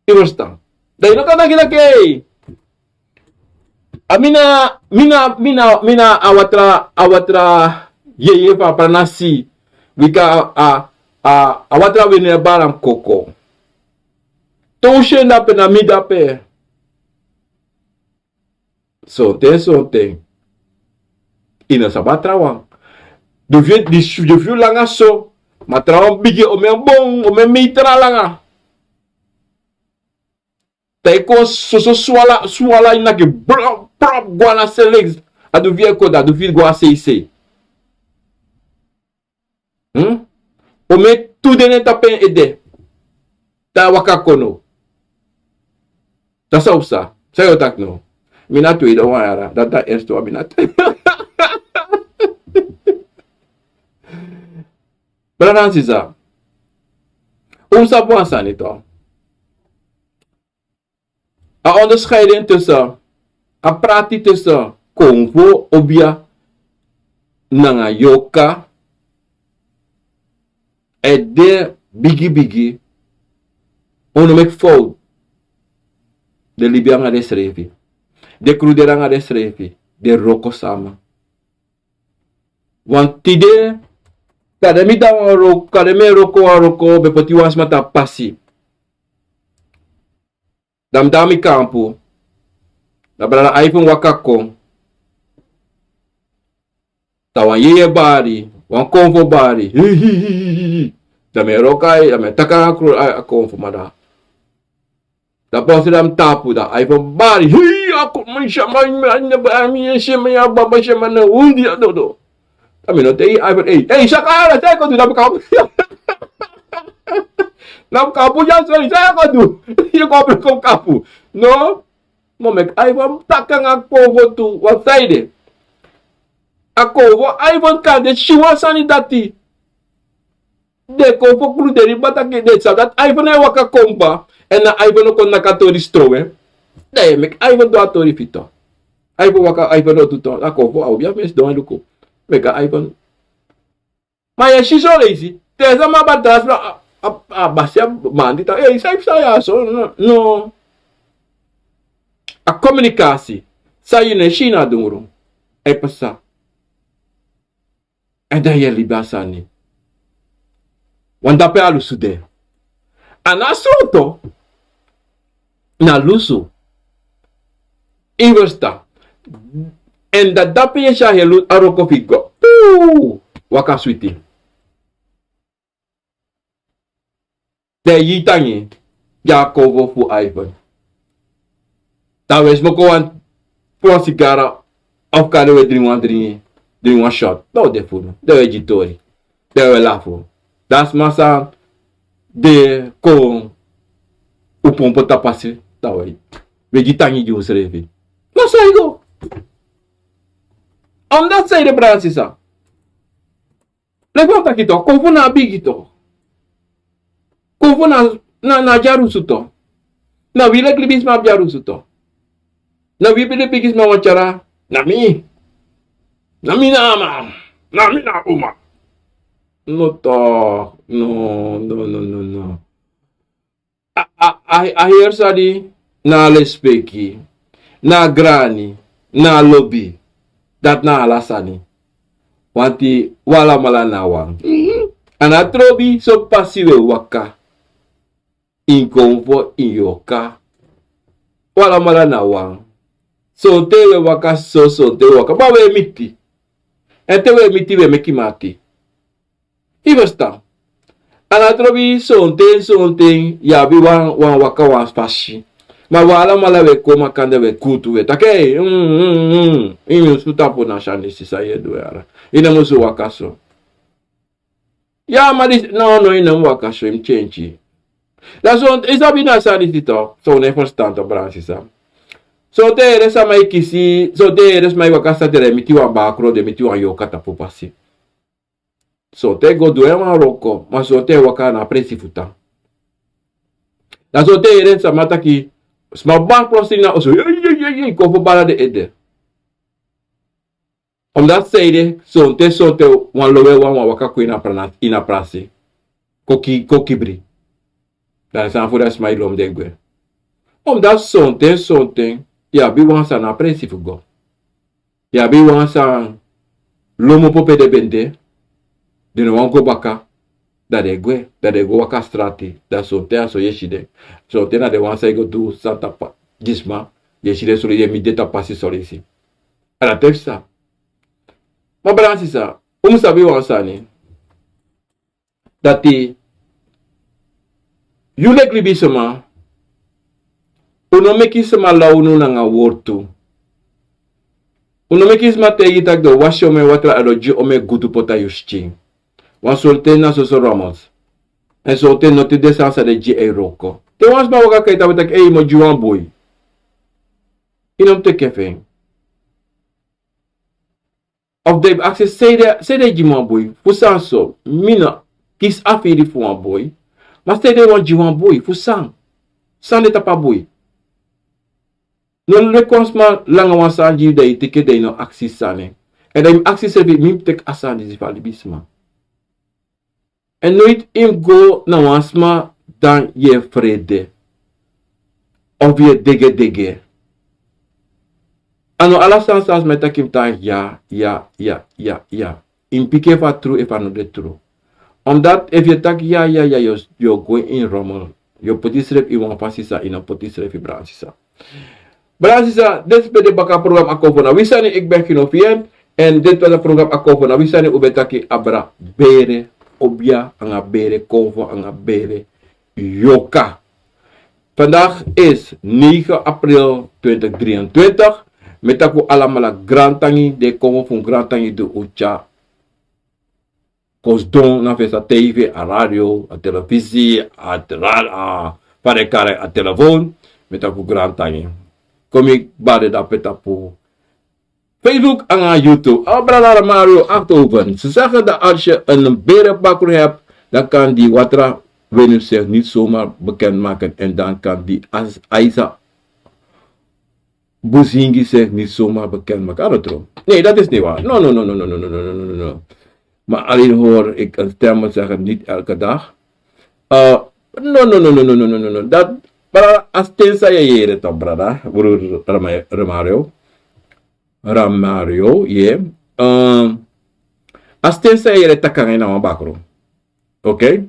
Yu ferstan? Dan yu no kan taki taki, ei. A mi na, mi na, mi na, mi na a watra, a watra yeye fu a pranasi. Bika a, a, a, a watra wini e bari a mi koko. Te un si en dape, na mi dape. Sonten, sonten. Yu no sabi a trawan. Den fu yu, den fu yu langa so. Ma trawan bigi, omeni bon, omeni metra langa. Te yu kon soso swala, swala yu naki, brop, brop, go na a se legi. A du fi yu e kon, a du fi yu go a sei sei. Hmm? Omeni tu de na en tapu en ede. Te a waka kon now. Dati san un sa. San yu o taki now? Mi na tweede wan yara. Dati na eerste wan, mi na tweede. Brada nanga sisa, un sabi wan sani tu. A onderscheiding tussen, a prati tussen konfo, obia, nanga yorka, e de bigi bigi. Un no meki fowtu. Den libi nanga densrefi. Den kruderi nanga densrefi. Den wroko sama. Want tide, kande mi de na wan wroko, kande mi e wroko wan wroko, mi e poti wan sma tapu pasi. Dan mi de na mi kampu. Dan brada iPhone waka kon. Dan wan yeye bari, wan konfo bari. Hi, hi, hi, hi, hi. Dan mi e wroko, dan mi e taki nanga a kru-, a, a konfo man dan. Dan pasi dan mi tapu, dan iPhone bari. Hi, a kon, mi si a man, mi, mi, mi, mi, mi, mi, a baba, mi, mi, na undi a dodo. Dan mi no taigi iPhone, ei, ei, saka, ala, san yu kon du, dan mi kampu. Dan mi kampu, ya, sorry, san yu kon du. Yu kon bring kon kampu. No, mi o meki iPhone taki nanga a konfo tu, wan sani de. A konfo, iPhone kande si wan sani dati. Den konfo kruderi baka taki den sabi dati iPhone e waka kon kaba, èn na iPhone o kon naki a tori strowe. Dan yu e meki iPhone du a tori fu yu tu. iPhone waka, iPhone no du tu. A konfo, a obia fu mi e sidon e luku. Meki a iPhone. Ma yu e si son leisi, te sama bari tra sma, a, a, a basi a man di taki, ei, san yu psa ya so, no, no. A kominikasi, san yu no e si na dungru, e pasa. Èn dan yu e libi a sani. Want dape a lusu de. A no sroto, na lusu. Yu ferstan? Èn dan dape yu e si a heri a wroko fu yu go. Puu! Waka switi. Dan yu e tangi gi a konfo fu iPhone. Dan wi e smoko wan, wan sigara, of kande wi e dringi wan dringi, dringi wan shot. Dan wi de furu, dan wi e gi tori, dan wi e lafu. Dan sma san de kon, un pompo tapu pasi, dan wi e, wi e gi tangi gi unsrefi. Na so a e go. Omdat san ede, brada sisa. Leki fa mi taki tu, konfo na a bigi tu. Konfo na, na, na dyarusu tu. Na wi leki libisma abi dyarusu tu. Na wi ben de bigisma wan tyari. Na mi. Na mi na a man. Na mi na a uma. No tu. No, no, no, no, no. A, a, a, a heri sani na a lespeki, na a grani, na a lobi. Dati na ala sani. Wanti wi alamala na wan. A no trobi so pasi wi e waka. Ini konfo, ini yorka. Un alamala na wan. Sonten wi e waka so, sonten wi e waka, ma wi e miti. Èn te wi e miti, wi e meki mati. Yu e ferstan? A no trobi, sonten, sonten yu abi wan, wan waka wan fasi. Ma wi alamala wi e kon makandra, wi e kuutu, wi e taki, ei, mm, mm, mm. Yu mus tapu nationalist san yu e du yara. Yu no musu waka so. Ya, ma disi, no, no, yu no mu waka so, yu mus change. Dan sonten, yu sabi na san disi tok, so unu e ferstan tok, brada sisa. Sonten yu e yere sama e kisi, sonten yu e yere sama e waka, sonten den e miti wan bakru, den e miti wan yorka tapu pasi. Sonten e go du en wan wroko, ma sonten e waka na presi fu tan. Dan sonten yu e yere sama taki, sma bari plotseling na oso, yei, yei, yei, yei, kon fu bari den ede. Omdat sanede, sonten, sonten wan lowe wan, wan waka kon ini a prana-, ini a prasi. Kon ki-, kon kibri. Dan san fu den sma e lon den gwe. Omdat sonten, sonten, yu abi wan san na presi fu go. Yu abi wan san lon opo pe den ben de, den no wani go baka, dan den e gwe, dan den e go waka strati, dan sonten a so yu e si den. Sonten na den wan san e go du san tapu gi sma, yu e si den sori, yu e miti den tapu pasi sori si. A dati e psa. Ma brada sisa, un mus sabi wan sani. Dati, yu leki libisma, un no meki sma law unu nanga wortu. Un no meki sma taigi yu taki den o wasi omeni watra, a den o gi omeni gudu poti na yu skin. Wan sonten na soso rommels. Èn sonten no te den sani san den gi en wroko. Te wan sma waka kon tapu taki, ei, mi o gi wan boi. Yu no mu teki en fu en. Of den e aksi, sanede, sanede gi mi wan boi, fu san so, mi no kisi a firi fu wan boi, ma sanede yu wani gi wan boi, fu san, san de tapu a boi. No leki wan sma langa wan sani gi yu, dan yu teki en, dan yu no aksi sani. Èn dan yu mus aksi srefi, mi mus teki a sani disi fu a libisma. Èn noiti yu mus go na wan sma dan yu e frede. Of yu e degedege. A no ala sani san sma e taki yu mus taki ya, ya, ya, ya, ya. Yu mus piki efu a tru, efu a no de tru. Omdat efu yu e taki ya, ya, ya, yu o, yu o go ini rommel. Yu o poti yusrefi ini wan fasi san yu no poti yusrefi, brada sisa. Brada sisa, disi ben de baka program Akomfo na Wi Sani, ik ben Gino Fien. Èn disi ben de program Akomfo na Wi Sani, un ben taki abra bere obia, anga bere konfo, anga bere yorka. Vandaag is negen april twintig drieëntwintig. Mi e taki un alamala grantangi, den konfo fu un grantangi di un tyari kon sidon na fesi a tv, a radio, a telefisi, a te-, a, a, fa den e kari en, a telefon. Mi e taki un grantangi. Kon mi bari den dape tapu Facebook anga YouTube. A brada Mario Achterhoeven. Ze zeggen dat als je een bere bakru hebt, dan kan die watra wenu zich niet zomaar bekendmaken en dan kan die as-, Aisa Busingi zich niet zomaar bekend maken. A no tru. Nee, dat is niet waar. No, no, no, no. Maar alleen hoor ik een stem zeggen, niet elke dag. Eh, no, no, no. Dat, brada, a sten san yu e yere toch, brada. Broer Rama-, Ramario. Ramario, yeah. Eh, a sten san yu e yere taki nanga en na wan bakru. Oké?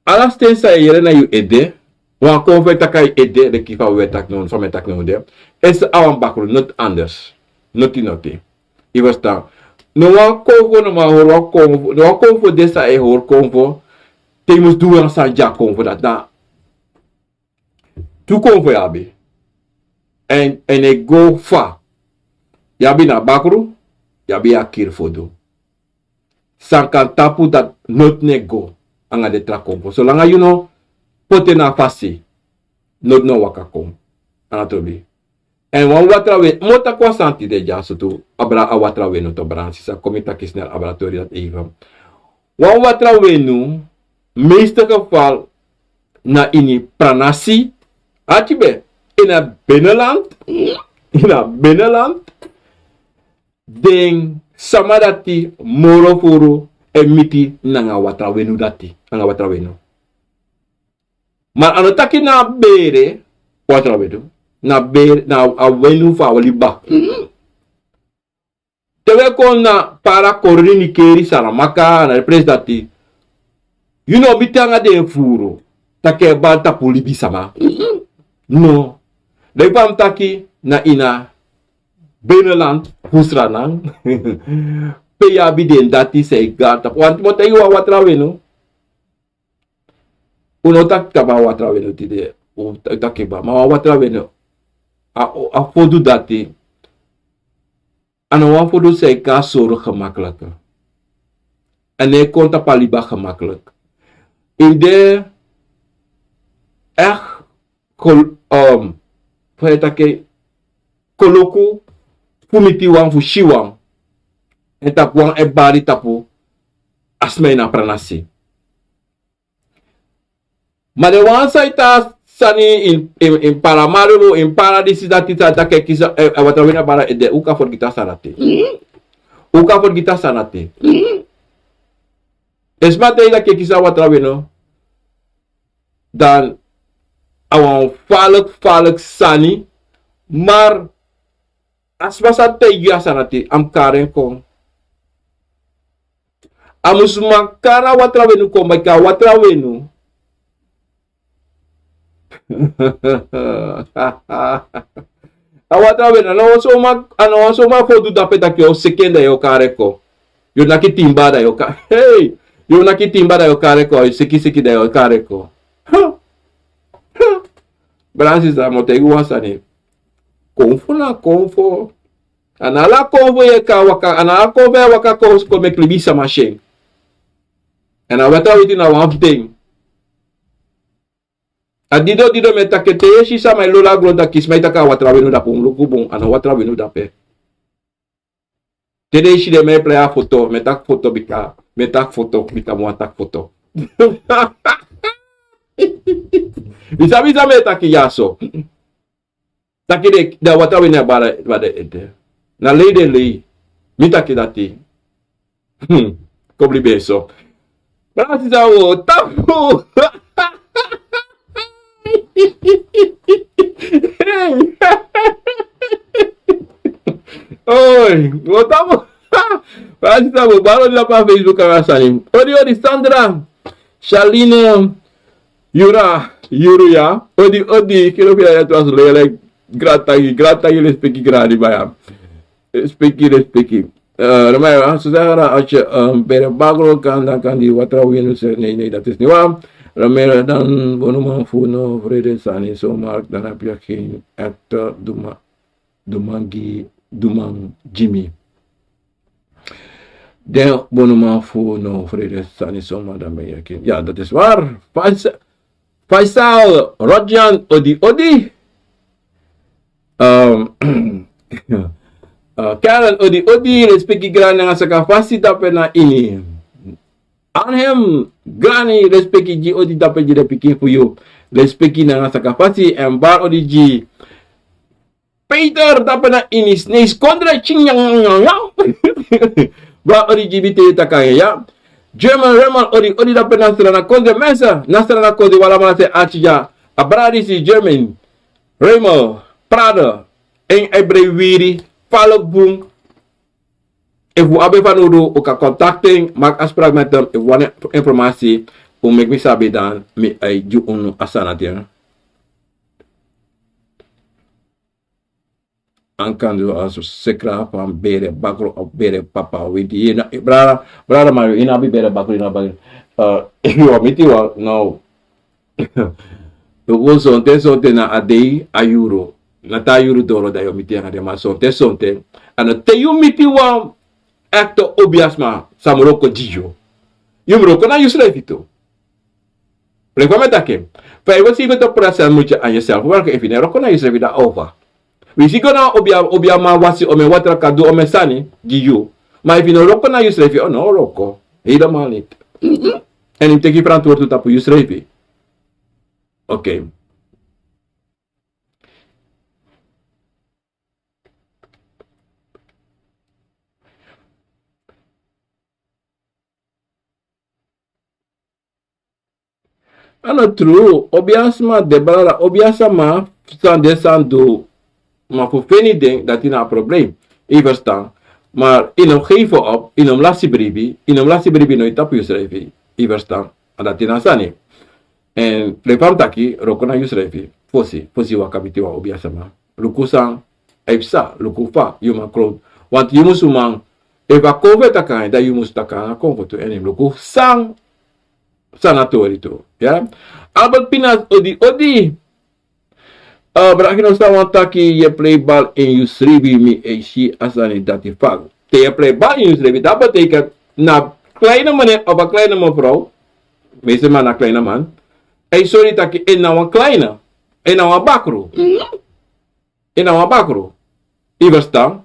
Ala sten san yu e yere na yu ede, wan konfo e taki na yu ede, leki fa wi e taki now, fa mi e taki now de. Esi a wan bakru, noti anders. Noti, noti. Yu e ferstan? No wan konfo, no man hori wan konfo, no wan konfo de san e hori konfo, te yu mus du wan sani gi a konfo dati. Na tu konfo yu abi. Èn, èn e go fa. Yu abi na bakru, yu abi a kiri fu du. San kan tapu dati noti no e go anga den tra konfo. Solanga yu no poti en na fasi, noti no waka kon. A no trobi. Èn wan watra wenu, mi o taki wan sani tide dyaso tu, abra a watra wenu tu, brada sisa, kon mi taki snel abra tori dati even. Wan watra wenu, meeste geval, na ini pranasi, a tyibe, ini a binnenland, ini a binnenland, den sama dati moro furu e miti nanga watra wenu dati, nanga watra wenu. Ma a no taki na bere, watra wenu, na bere, na a wenu fu a liba. Te wi e kon na Para, Coronie, Nickerie, Saramacca, na den presi dati. Yu no o miti anga den furu, taki e bari tapu libisama. No. Dan yu fa mi taki na ini a binnenland fu Sranan. Pe yu abi den dati san e go na tapu. Want mi o taigi wan watrawenu. Un no taki kaba wan watrawenu tide. Un taki kaba. Ma wan watrawenu. A, a fodu dati. A no wan fodu san e kon sori gemakkelijk. A no e kon tapu a liba gemakkelijk. Yu de echt kol-, um, fa yu e taki, koloku fu miti wan fu si wan. Èn taki wan e bari tapu a sma ini a pranasi. Ma den wan san e tan sani in, in, in Paramaribo, in Paradisi, dati san taki e kisi, eh, eh, watrawenu a bari ede, un kan fergiti a sani dati. Un kan fergiti a sani dati. Efu sma taigi yu taki e kisi a watrawenu, dan a wan falek, falek sani, maar a sma san taigi yu a sani dati, a mus kari en kon. A mus man kari a watrawenu kon, bika a watrawenu. A watrawenu, a no wan soma, a no wan soma fodu dape taki yu o seki en dan yu o kari en kon. Yu o naki timba dan yu o ka-, hey! Yu o naki timba dan yu o kari en kon, yu seki seki dan yu o kari en kon. Huh! Huh! Brada, sisa, mi o taigi yu wan sani. Konfo na konfo. A no ala konfo yu e kan waka, a no ala konfo yu e waka kon, kon meki libisama si en. Èn a watraweti na wan fu den. A dido dido mi e taki, te yu e si sama e lolo a grontapu, kisi mi e taki a watrawenu dape, un luku bun, a no watrawenu dape. Te den e si den, mi e prei a foto, mi e taki foto bika, mi e taki foto bika mi wani taki foto. Yu sabi san mi e taki ya so. Taki den, den a watrawenu a bari, bari ede. Na lei den lei. Mi taki dati. Hmm. Kobri ben so. Brada, sisa, un o tapu. Oi, un o tapu. Brada, sisa, un o bari odi na Facebook anga sani. Odi, odi, Sandra. Charlene. Yura, Yuruya, odi, odi, kilo fila ya twas lele, gratagi, gratagi, respeki, gradi baya. Respeki, respeki. Eh, Romero, ah, Susana, ache, um, bere bagro, kan, dan kan di watra winu se, nee, nee, dat is niet waar. Romero, dan, bonuman fu no, vrede sani, so mark, dan heb je geen echte duma. Dumangi, Duman Jimmy. Den bonuman fu no vrede sani soma dan ben yaki. Ja, dat is waar. Fais-, Faisal Rodjan, odi, odi. Ehm, eh, Karen, odi, odi. Respeki grani nanga saka fasi dape na ini. Arnhem, grani, respeki gi odi dape gi den pikin fu yu. Respeki nanga saka fasi, èn bari odi gi Peter, dape na ini Sneisi kondre, ching, yang, yang, yang, yang. Bari odi gi mi te yu taki en ya. German Raymond, odi, odi dape na Sranan kondre, mensen, na Sranan kondre, wi alamala e arki ya. A brada disi German Raymond, Prada, en a e brei wiri, fala bun. Efu un abi fanowdu, un kan kontakti en, maak afspraak met hem. Efu un wani informasi, un meki mi sabi, dan mi e gi unu a sani dati. Ankan du asu sekra fan bere bakru of bere papa. Winti yu na, brada, brada, ma yu no abi bere bakru, yu no abi. Eh, efu yu wani miti wan, no. Yu go sonten, sonten na a dei, a yuru. Na te a yuru doro dan yu o miti anga den, ma sonten, sonten. A no te yu miti wan ekte obiasma san mus wroko gi yu. Yu mus wroko na yusrefi tu. Leki fa mi e taki. Fa yu wani si yu go tu prasa, mus yu a yusrefi wroko, efu yu no e wroko na yusrefi, dan over. Wi si go na obia, obiaman wasi omeni watra, kan du omeni sani gi yu. Ma efu yu no wroko na yusrefi, o no wroko. Helemaal niet. Èn yu mus teki verantwoording tapu yusrefi. Oké. A no tru, obiasma de, brada, obiasma san de san du, ma fu feni den, dati na a probleem. Yu ferstan? Ma yu no mus geef op, yu no mus lasi bribi, yu no mus lasi bribi, no, yu tapu yusrefi. Yu ferstan? A dati na sani. Èn leki fa mi taki, wroko na yusrefi. Fosi, fosi waka miti wan obiasama. Luku san, a e psa, luku fa, yu man klon. Want yu musu man, efu a konfo e taki nanga yu, dan yu musu taki nanga konfo tu, èn yu mus luku san, san na tori tu. Ya? Albert Pinas, odi, odi. Eh, Brahino, san wan taki, yu e plei bal ini yu srefi, mi e si a sani dati fal. Te yu e plei bal ini yu srefi, dati betekent na kleine meneer of a kleine mevrouw, meeste man na kleine man, a e sori taki en na wan kleine, en na wan bakru. En na wan bakru. Yu e ferstan?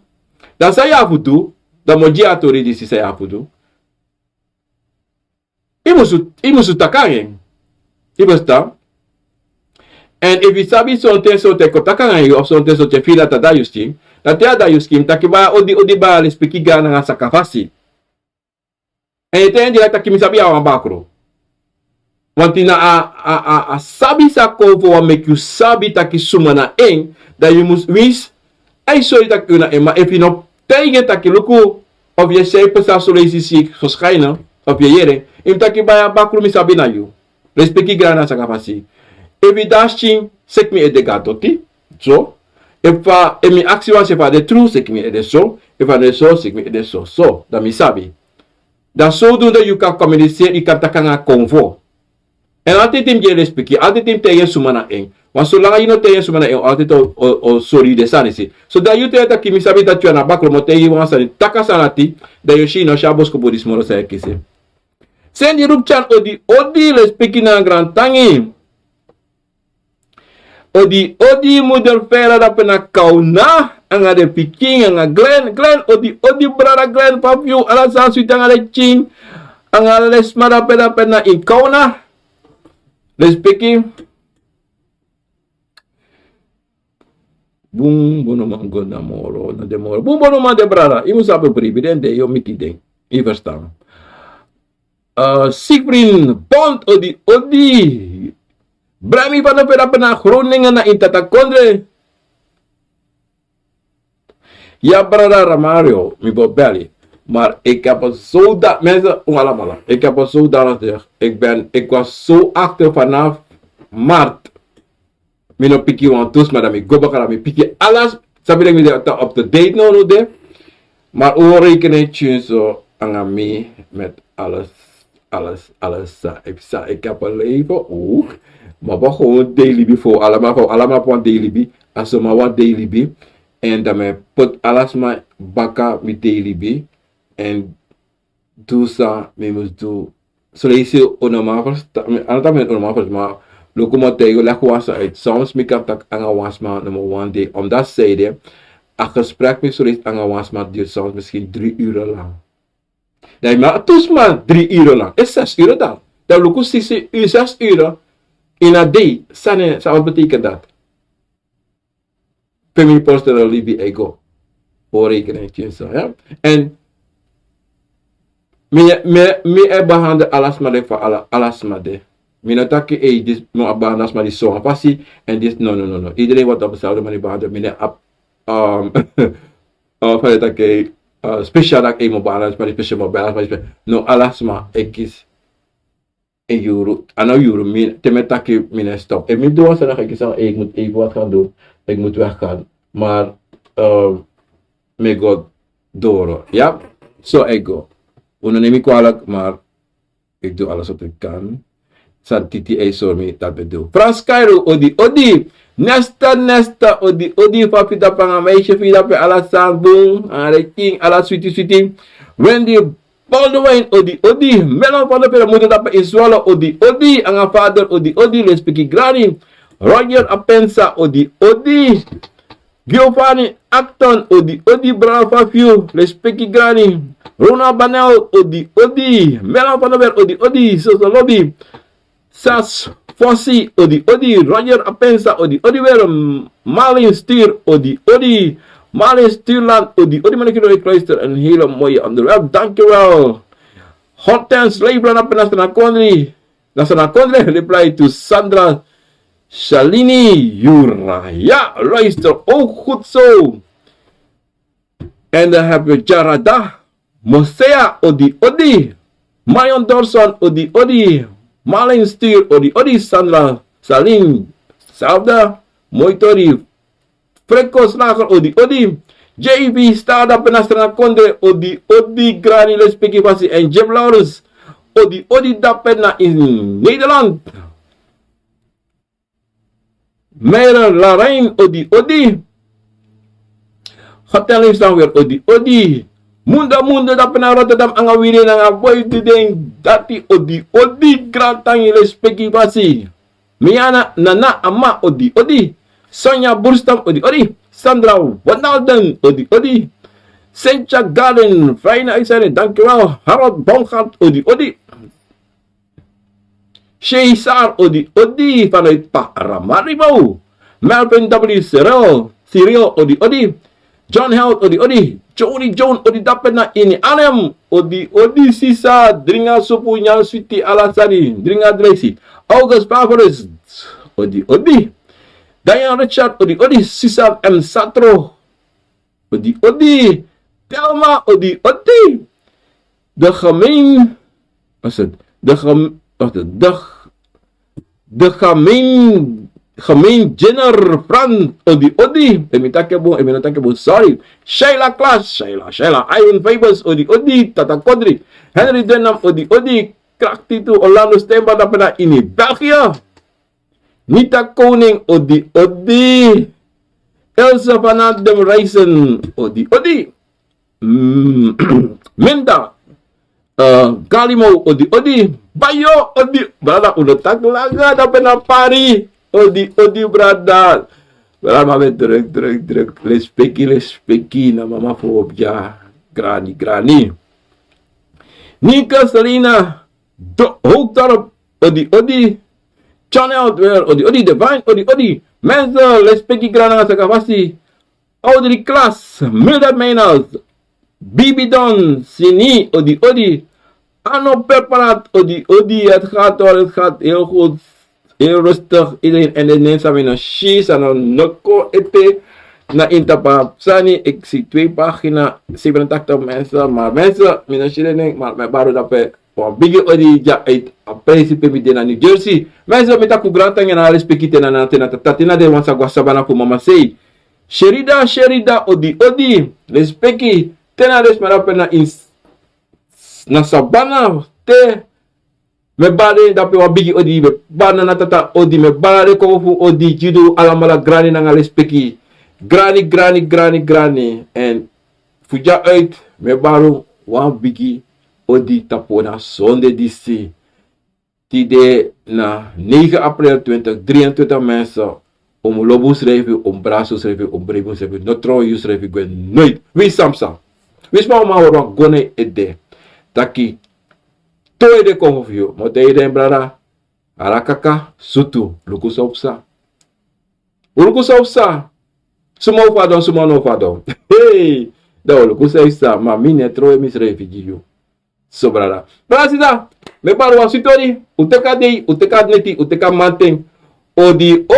Dan san yu abi fu du, dan mi o gi yu a tori disi san yu abi fu du. Yu musu, yu musu taki nanga en. Yu e ferstan? Èn efu yu sabi sonten, sonten kon taki nanga yu, of sonten, sonten firi dati a dati yu skin, dan te a dati yu skin, taki baya, odi, odi baya, lespeki grani nanga sakafasi. Èn yu e taigi en direkt taki mi sabi yu a wan bakru. Want na a, a, a, a sabi san kon fu wan meki yu sabi taki suma na en, dan yu mus winsi a e sori taki yu na en, ma efu yu no taigi en taki luku, of yu e si a e pasa soleisi si verschijnen, of yu e yere, yu mus taki baya, bakru, mi sabi na yu. Lespeki grani nanga sakafasi. Efu yu de na skin, seki mi ede go na doti. So. Efu a, efu mi aksi wan srefi a de tru, seki mi ede so. Efu a no de so, seki mi ede so. So, dan mi sabi. Dan zodoende yu kan communiceren, yu kan taki nanga konfo. Èn altijd yu mus gi en lespeki, altijd yu mus taigi en suma na en. Want solanga yu no taigi en suma na en, altijd o, o, o sori yu den sani disi. So dan yu taigi en taki mi sabi dati yu a na bakru, mi o taigi yu wan sani, taki a sani dati, dan yu o si yu no si a boskopu disi moro san yu e kisi. Seni Rupchan, odi, odi, lespeki nanga grantangi. Odi, odi, moeder Vera dape na Kauna, nanga den pikin, nanga Glen, Glen, odi, odi, brada Glen, papi, ala san switi nanga den pikin, nanga ala den sma dape, dape na ini Kauna. Lespeki. Bun bonuman go na moro, na den moro. Bun bonuman, den brada. Yu mus sabi bribi den, den yu o miti den. Yu e ferstan. Eh, Siegfried Bond, odi, odi. Brada mi, fanowdu pe dape na Groningen na ini Tatakondre. Ya, brada Ramario, mi bo beli. Maar ik heb het zo dat, mensen, un alamala. Ik heb het zo dat gezegd. Ik ben, ik was zo achter vanaf maart. Mi no piki wan tu sma, dan mi go baka, dan mi piki alles. Sabi, dan mi de up to date now, no de. Maar un o reken tyin so nanga mi met alles, alles, alles san, san, ik heb een leven ook. Maar we gewoon dei libi fu alamala, fu alamala fu wan dei libi. A sma wan dei libi. En dan mi poti ala sma baka mi dei libi. En du san mi mus du. Soleisi un no man ferstan, mi, a no taki mi un no man ferstan, ma luku, mi o taigi un, leg wan sani uit. Soms mi kan taki nanga wan sma nomo wan dei. Omdat zij de, a gesprek mi soleisi nanga wan sma duurt soms misschien drie uren lang. Dan mi nanga tu sma drie uren lang. Is zes uren dan. Dan luku, zes uren, zes uren in a day. San, san, wat betekent dat? Pe mi personal libi e go. Fu reken tyin so, ya. En mi, mi, mi e behandel ala sma de fu ala, ala sma de. Mi no taki, ei, disi, mi o behandel sma disi so wan fasi, en disi, no, no, no, no. Iedereen wordt op dezelfde manier behandeld. Mi no abi, um, uh, fa den e taki, uh, speciaal taki, ei, mi o behandel sma disi speciaal, mi o behandel sma disi speciaal. No, ala sma e kisi. En yuru, a no yuru, mi, te mi e taki, mi no e stop. Efu mi du wan sani, dan ga ik zeggen, hey, ik moet even wat gaan doen. Ik moet weggaan. Maar, eh, mi go doro. Ya? So, ik go. Un no neem mi kwalijk, maar ik doe alles wat ik kan. San Titi e sori mi, dat mi e du. Frans Cairo, odi, odi. Nesta, Nesta, odi, odi. Fa fu de, panga meisje, fu de, pe ala sani bun. Ala king, ala switi, switi. Wendy Baldwin, odi, odi. Melon Baldwin, moeder dape in Zwolle, odi, odi. Nanga vader, odi, odi. Lespeki grani. Roger Apensa, odi, odi. Giovanni Acton, odi, odi. Brada Fafio, lespeki grani. Rona Banel, odi, odi. Melon Baldwin, odi, odi. Soso lobi. Sas Fosi, odi, odi. Roger Apensa, odi, odi. Weer, mm, Marlin Stuur, odi, odi. Marlin Stuurland, odi, odi. Maniki, ik luister een hele mooie onderwerp. Dankjewel. Hortense Leibler, na Pena Sena Kondri. Na Sena Kondri, reply to Sandra Shalini Jura. Ja, luister ook goed zo. En dan hebben we Jarada Mosea, odi, odi. Marion Dorson, odi, odi. Marlene Stuur, odi, odi. Sandra Salin, Salfda, moi tori. Frenko Slager, odi, odi. J V Star, dape na Sranan Kondre, odi, odi, grani, lespeki fasi, en Jim Lawrence, odi, odi, dape na in Nederland. Meira Larain, odi, odi. Hotel Liefstam weer, odi, odi. Mundo, Mundo, dape na Rotterdam, anga wiri, nanga boy, di den dati, odi, odi, grantangi, lespeki fasi. Miana, Nana, Ama, odi, odi. Sonja Burstam, odi, odi. Sandra Wijnaldum, odi, odi. Sentia Garden, fijne uitzending, dankjewel. Harold Baumgart, odi, odi. Shei Sar, odi, odi, vanuit Paramaribo. Melvin W. Cyril, Cyril, odi, odi. John Held, odi, odi. Joni John, odi, dape na ini Arnhem, odi, odi, sisa, dringa supu, nyan switi, ala sani, dringa dreisi. August Favorus, odi, odi. Diane Richard, odi, odi, Susan M. Satro, odi, odi. Thelma, odi, odi. De gemeen, wat is het? De gem, wat is het? De, de gemeen, gemeen Jenner Frans, odi, odi. Emi takebo, emi no takebo, sorry. Sheila Klaas, Sheila, Sheila. Ivan Fabers, odi, odi. Tata Kodri. Henry Denham, odi, odi. Kraktitu, Orlando Steinbach, dape na ini België. Nita Koning, odi, odi. Elsa Van Adem Reisen, odi, odi. Mm, Minda, eh, Galimo, odi, odi. Bayo, odi. Brada, un no taki langa, dape na Pari. Odi, odi, brada. Brada, ma ben druk, druk, druk. Lespeki, lespeki. Na mama fu obia. Grani, grani. Nika Selina, Do-, Hoogdorp, odi, odi. Channel, weer, odi, odi. Divine, odi, odi. Mensen, lespeki, grani nanga sakafasi. Audrey Klaas, Mildred Meiners, Bibi Don, Sini, odi, odi. Ano Perparat, odi, odi. Het gaat hoor, het gaat heel goed. Heel rustig. Iedereen en de mensen, mi no si san no kon ete na ini tapu a sani. Ik zie twee pagina, zevenentachtig mensen. Maar mensen, mi no si den nen, maar mi e bari dape wan bigi odi dya uit a presi pe mi de na New Jersey. Mensen, mi taki un grantangi nanga lespeki te na, na, te na tata, te na den wan sa go a sabana fu mama sei. Sherida, Sherida, odi, odi. Lespeki. Te na den sma dape na ini s-, na sabana te. Mi e bari dape wan bigi odi, mi e bari na tata odi, mi e bari den kon fu odi gi un alamala, grani nanga lespeki. Grani, grani, grani, grani. En fu dya uit, mi e bari wan bigi odi tapu na sonde disi. Tide na negen april twintig drieëntwintig, mensen. Un mus lobi unsrefi, un mus brasi unsrefi, un mus brebi unsrefi. No tron yusrefi gwe noiti. Wi samsa. Wi sma, un man hori wan goni ede. Taki tu ede kon fu yu. Ma te ede, brada. Ala kaka, sutu, luku san o psa. Un luku san o psa. Suma o fadon, suma no fadon. Hey! Dan un luku san o psa, ma mi no e tron misrefi gi yu. So brada. Brada, sisa, mi e bari wan switi odi, un teki a dei, un teki a neti, un teki a manten. Odi, odi.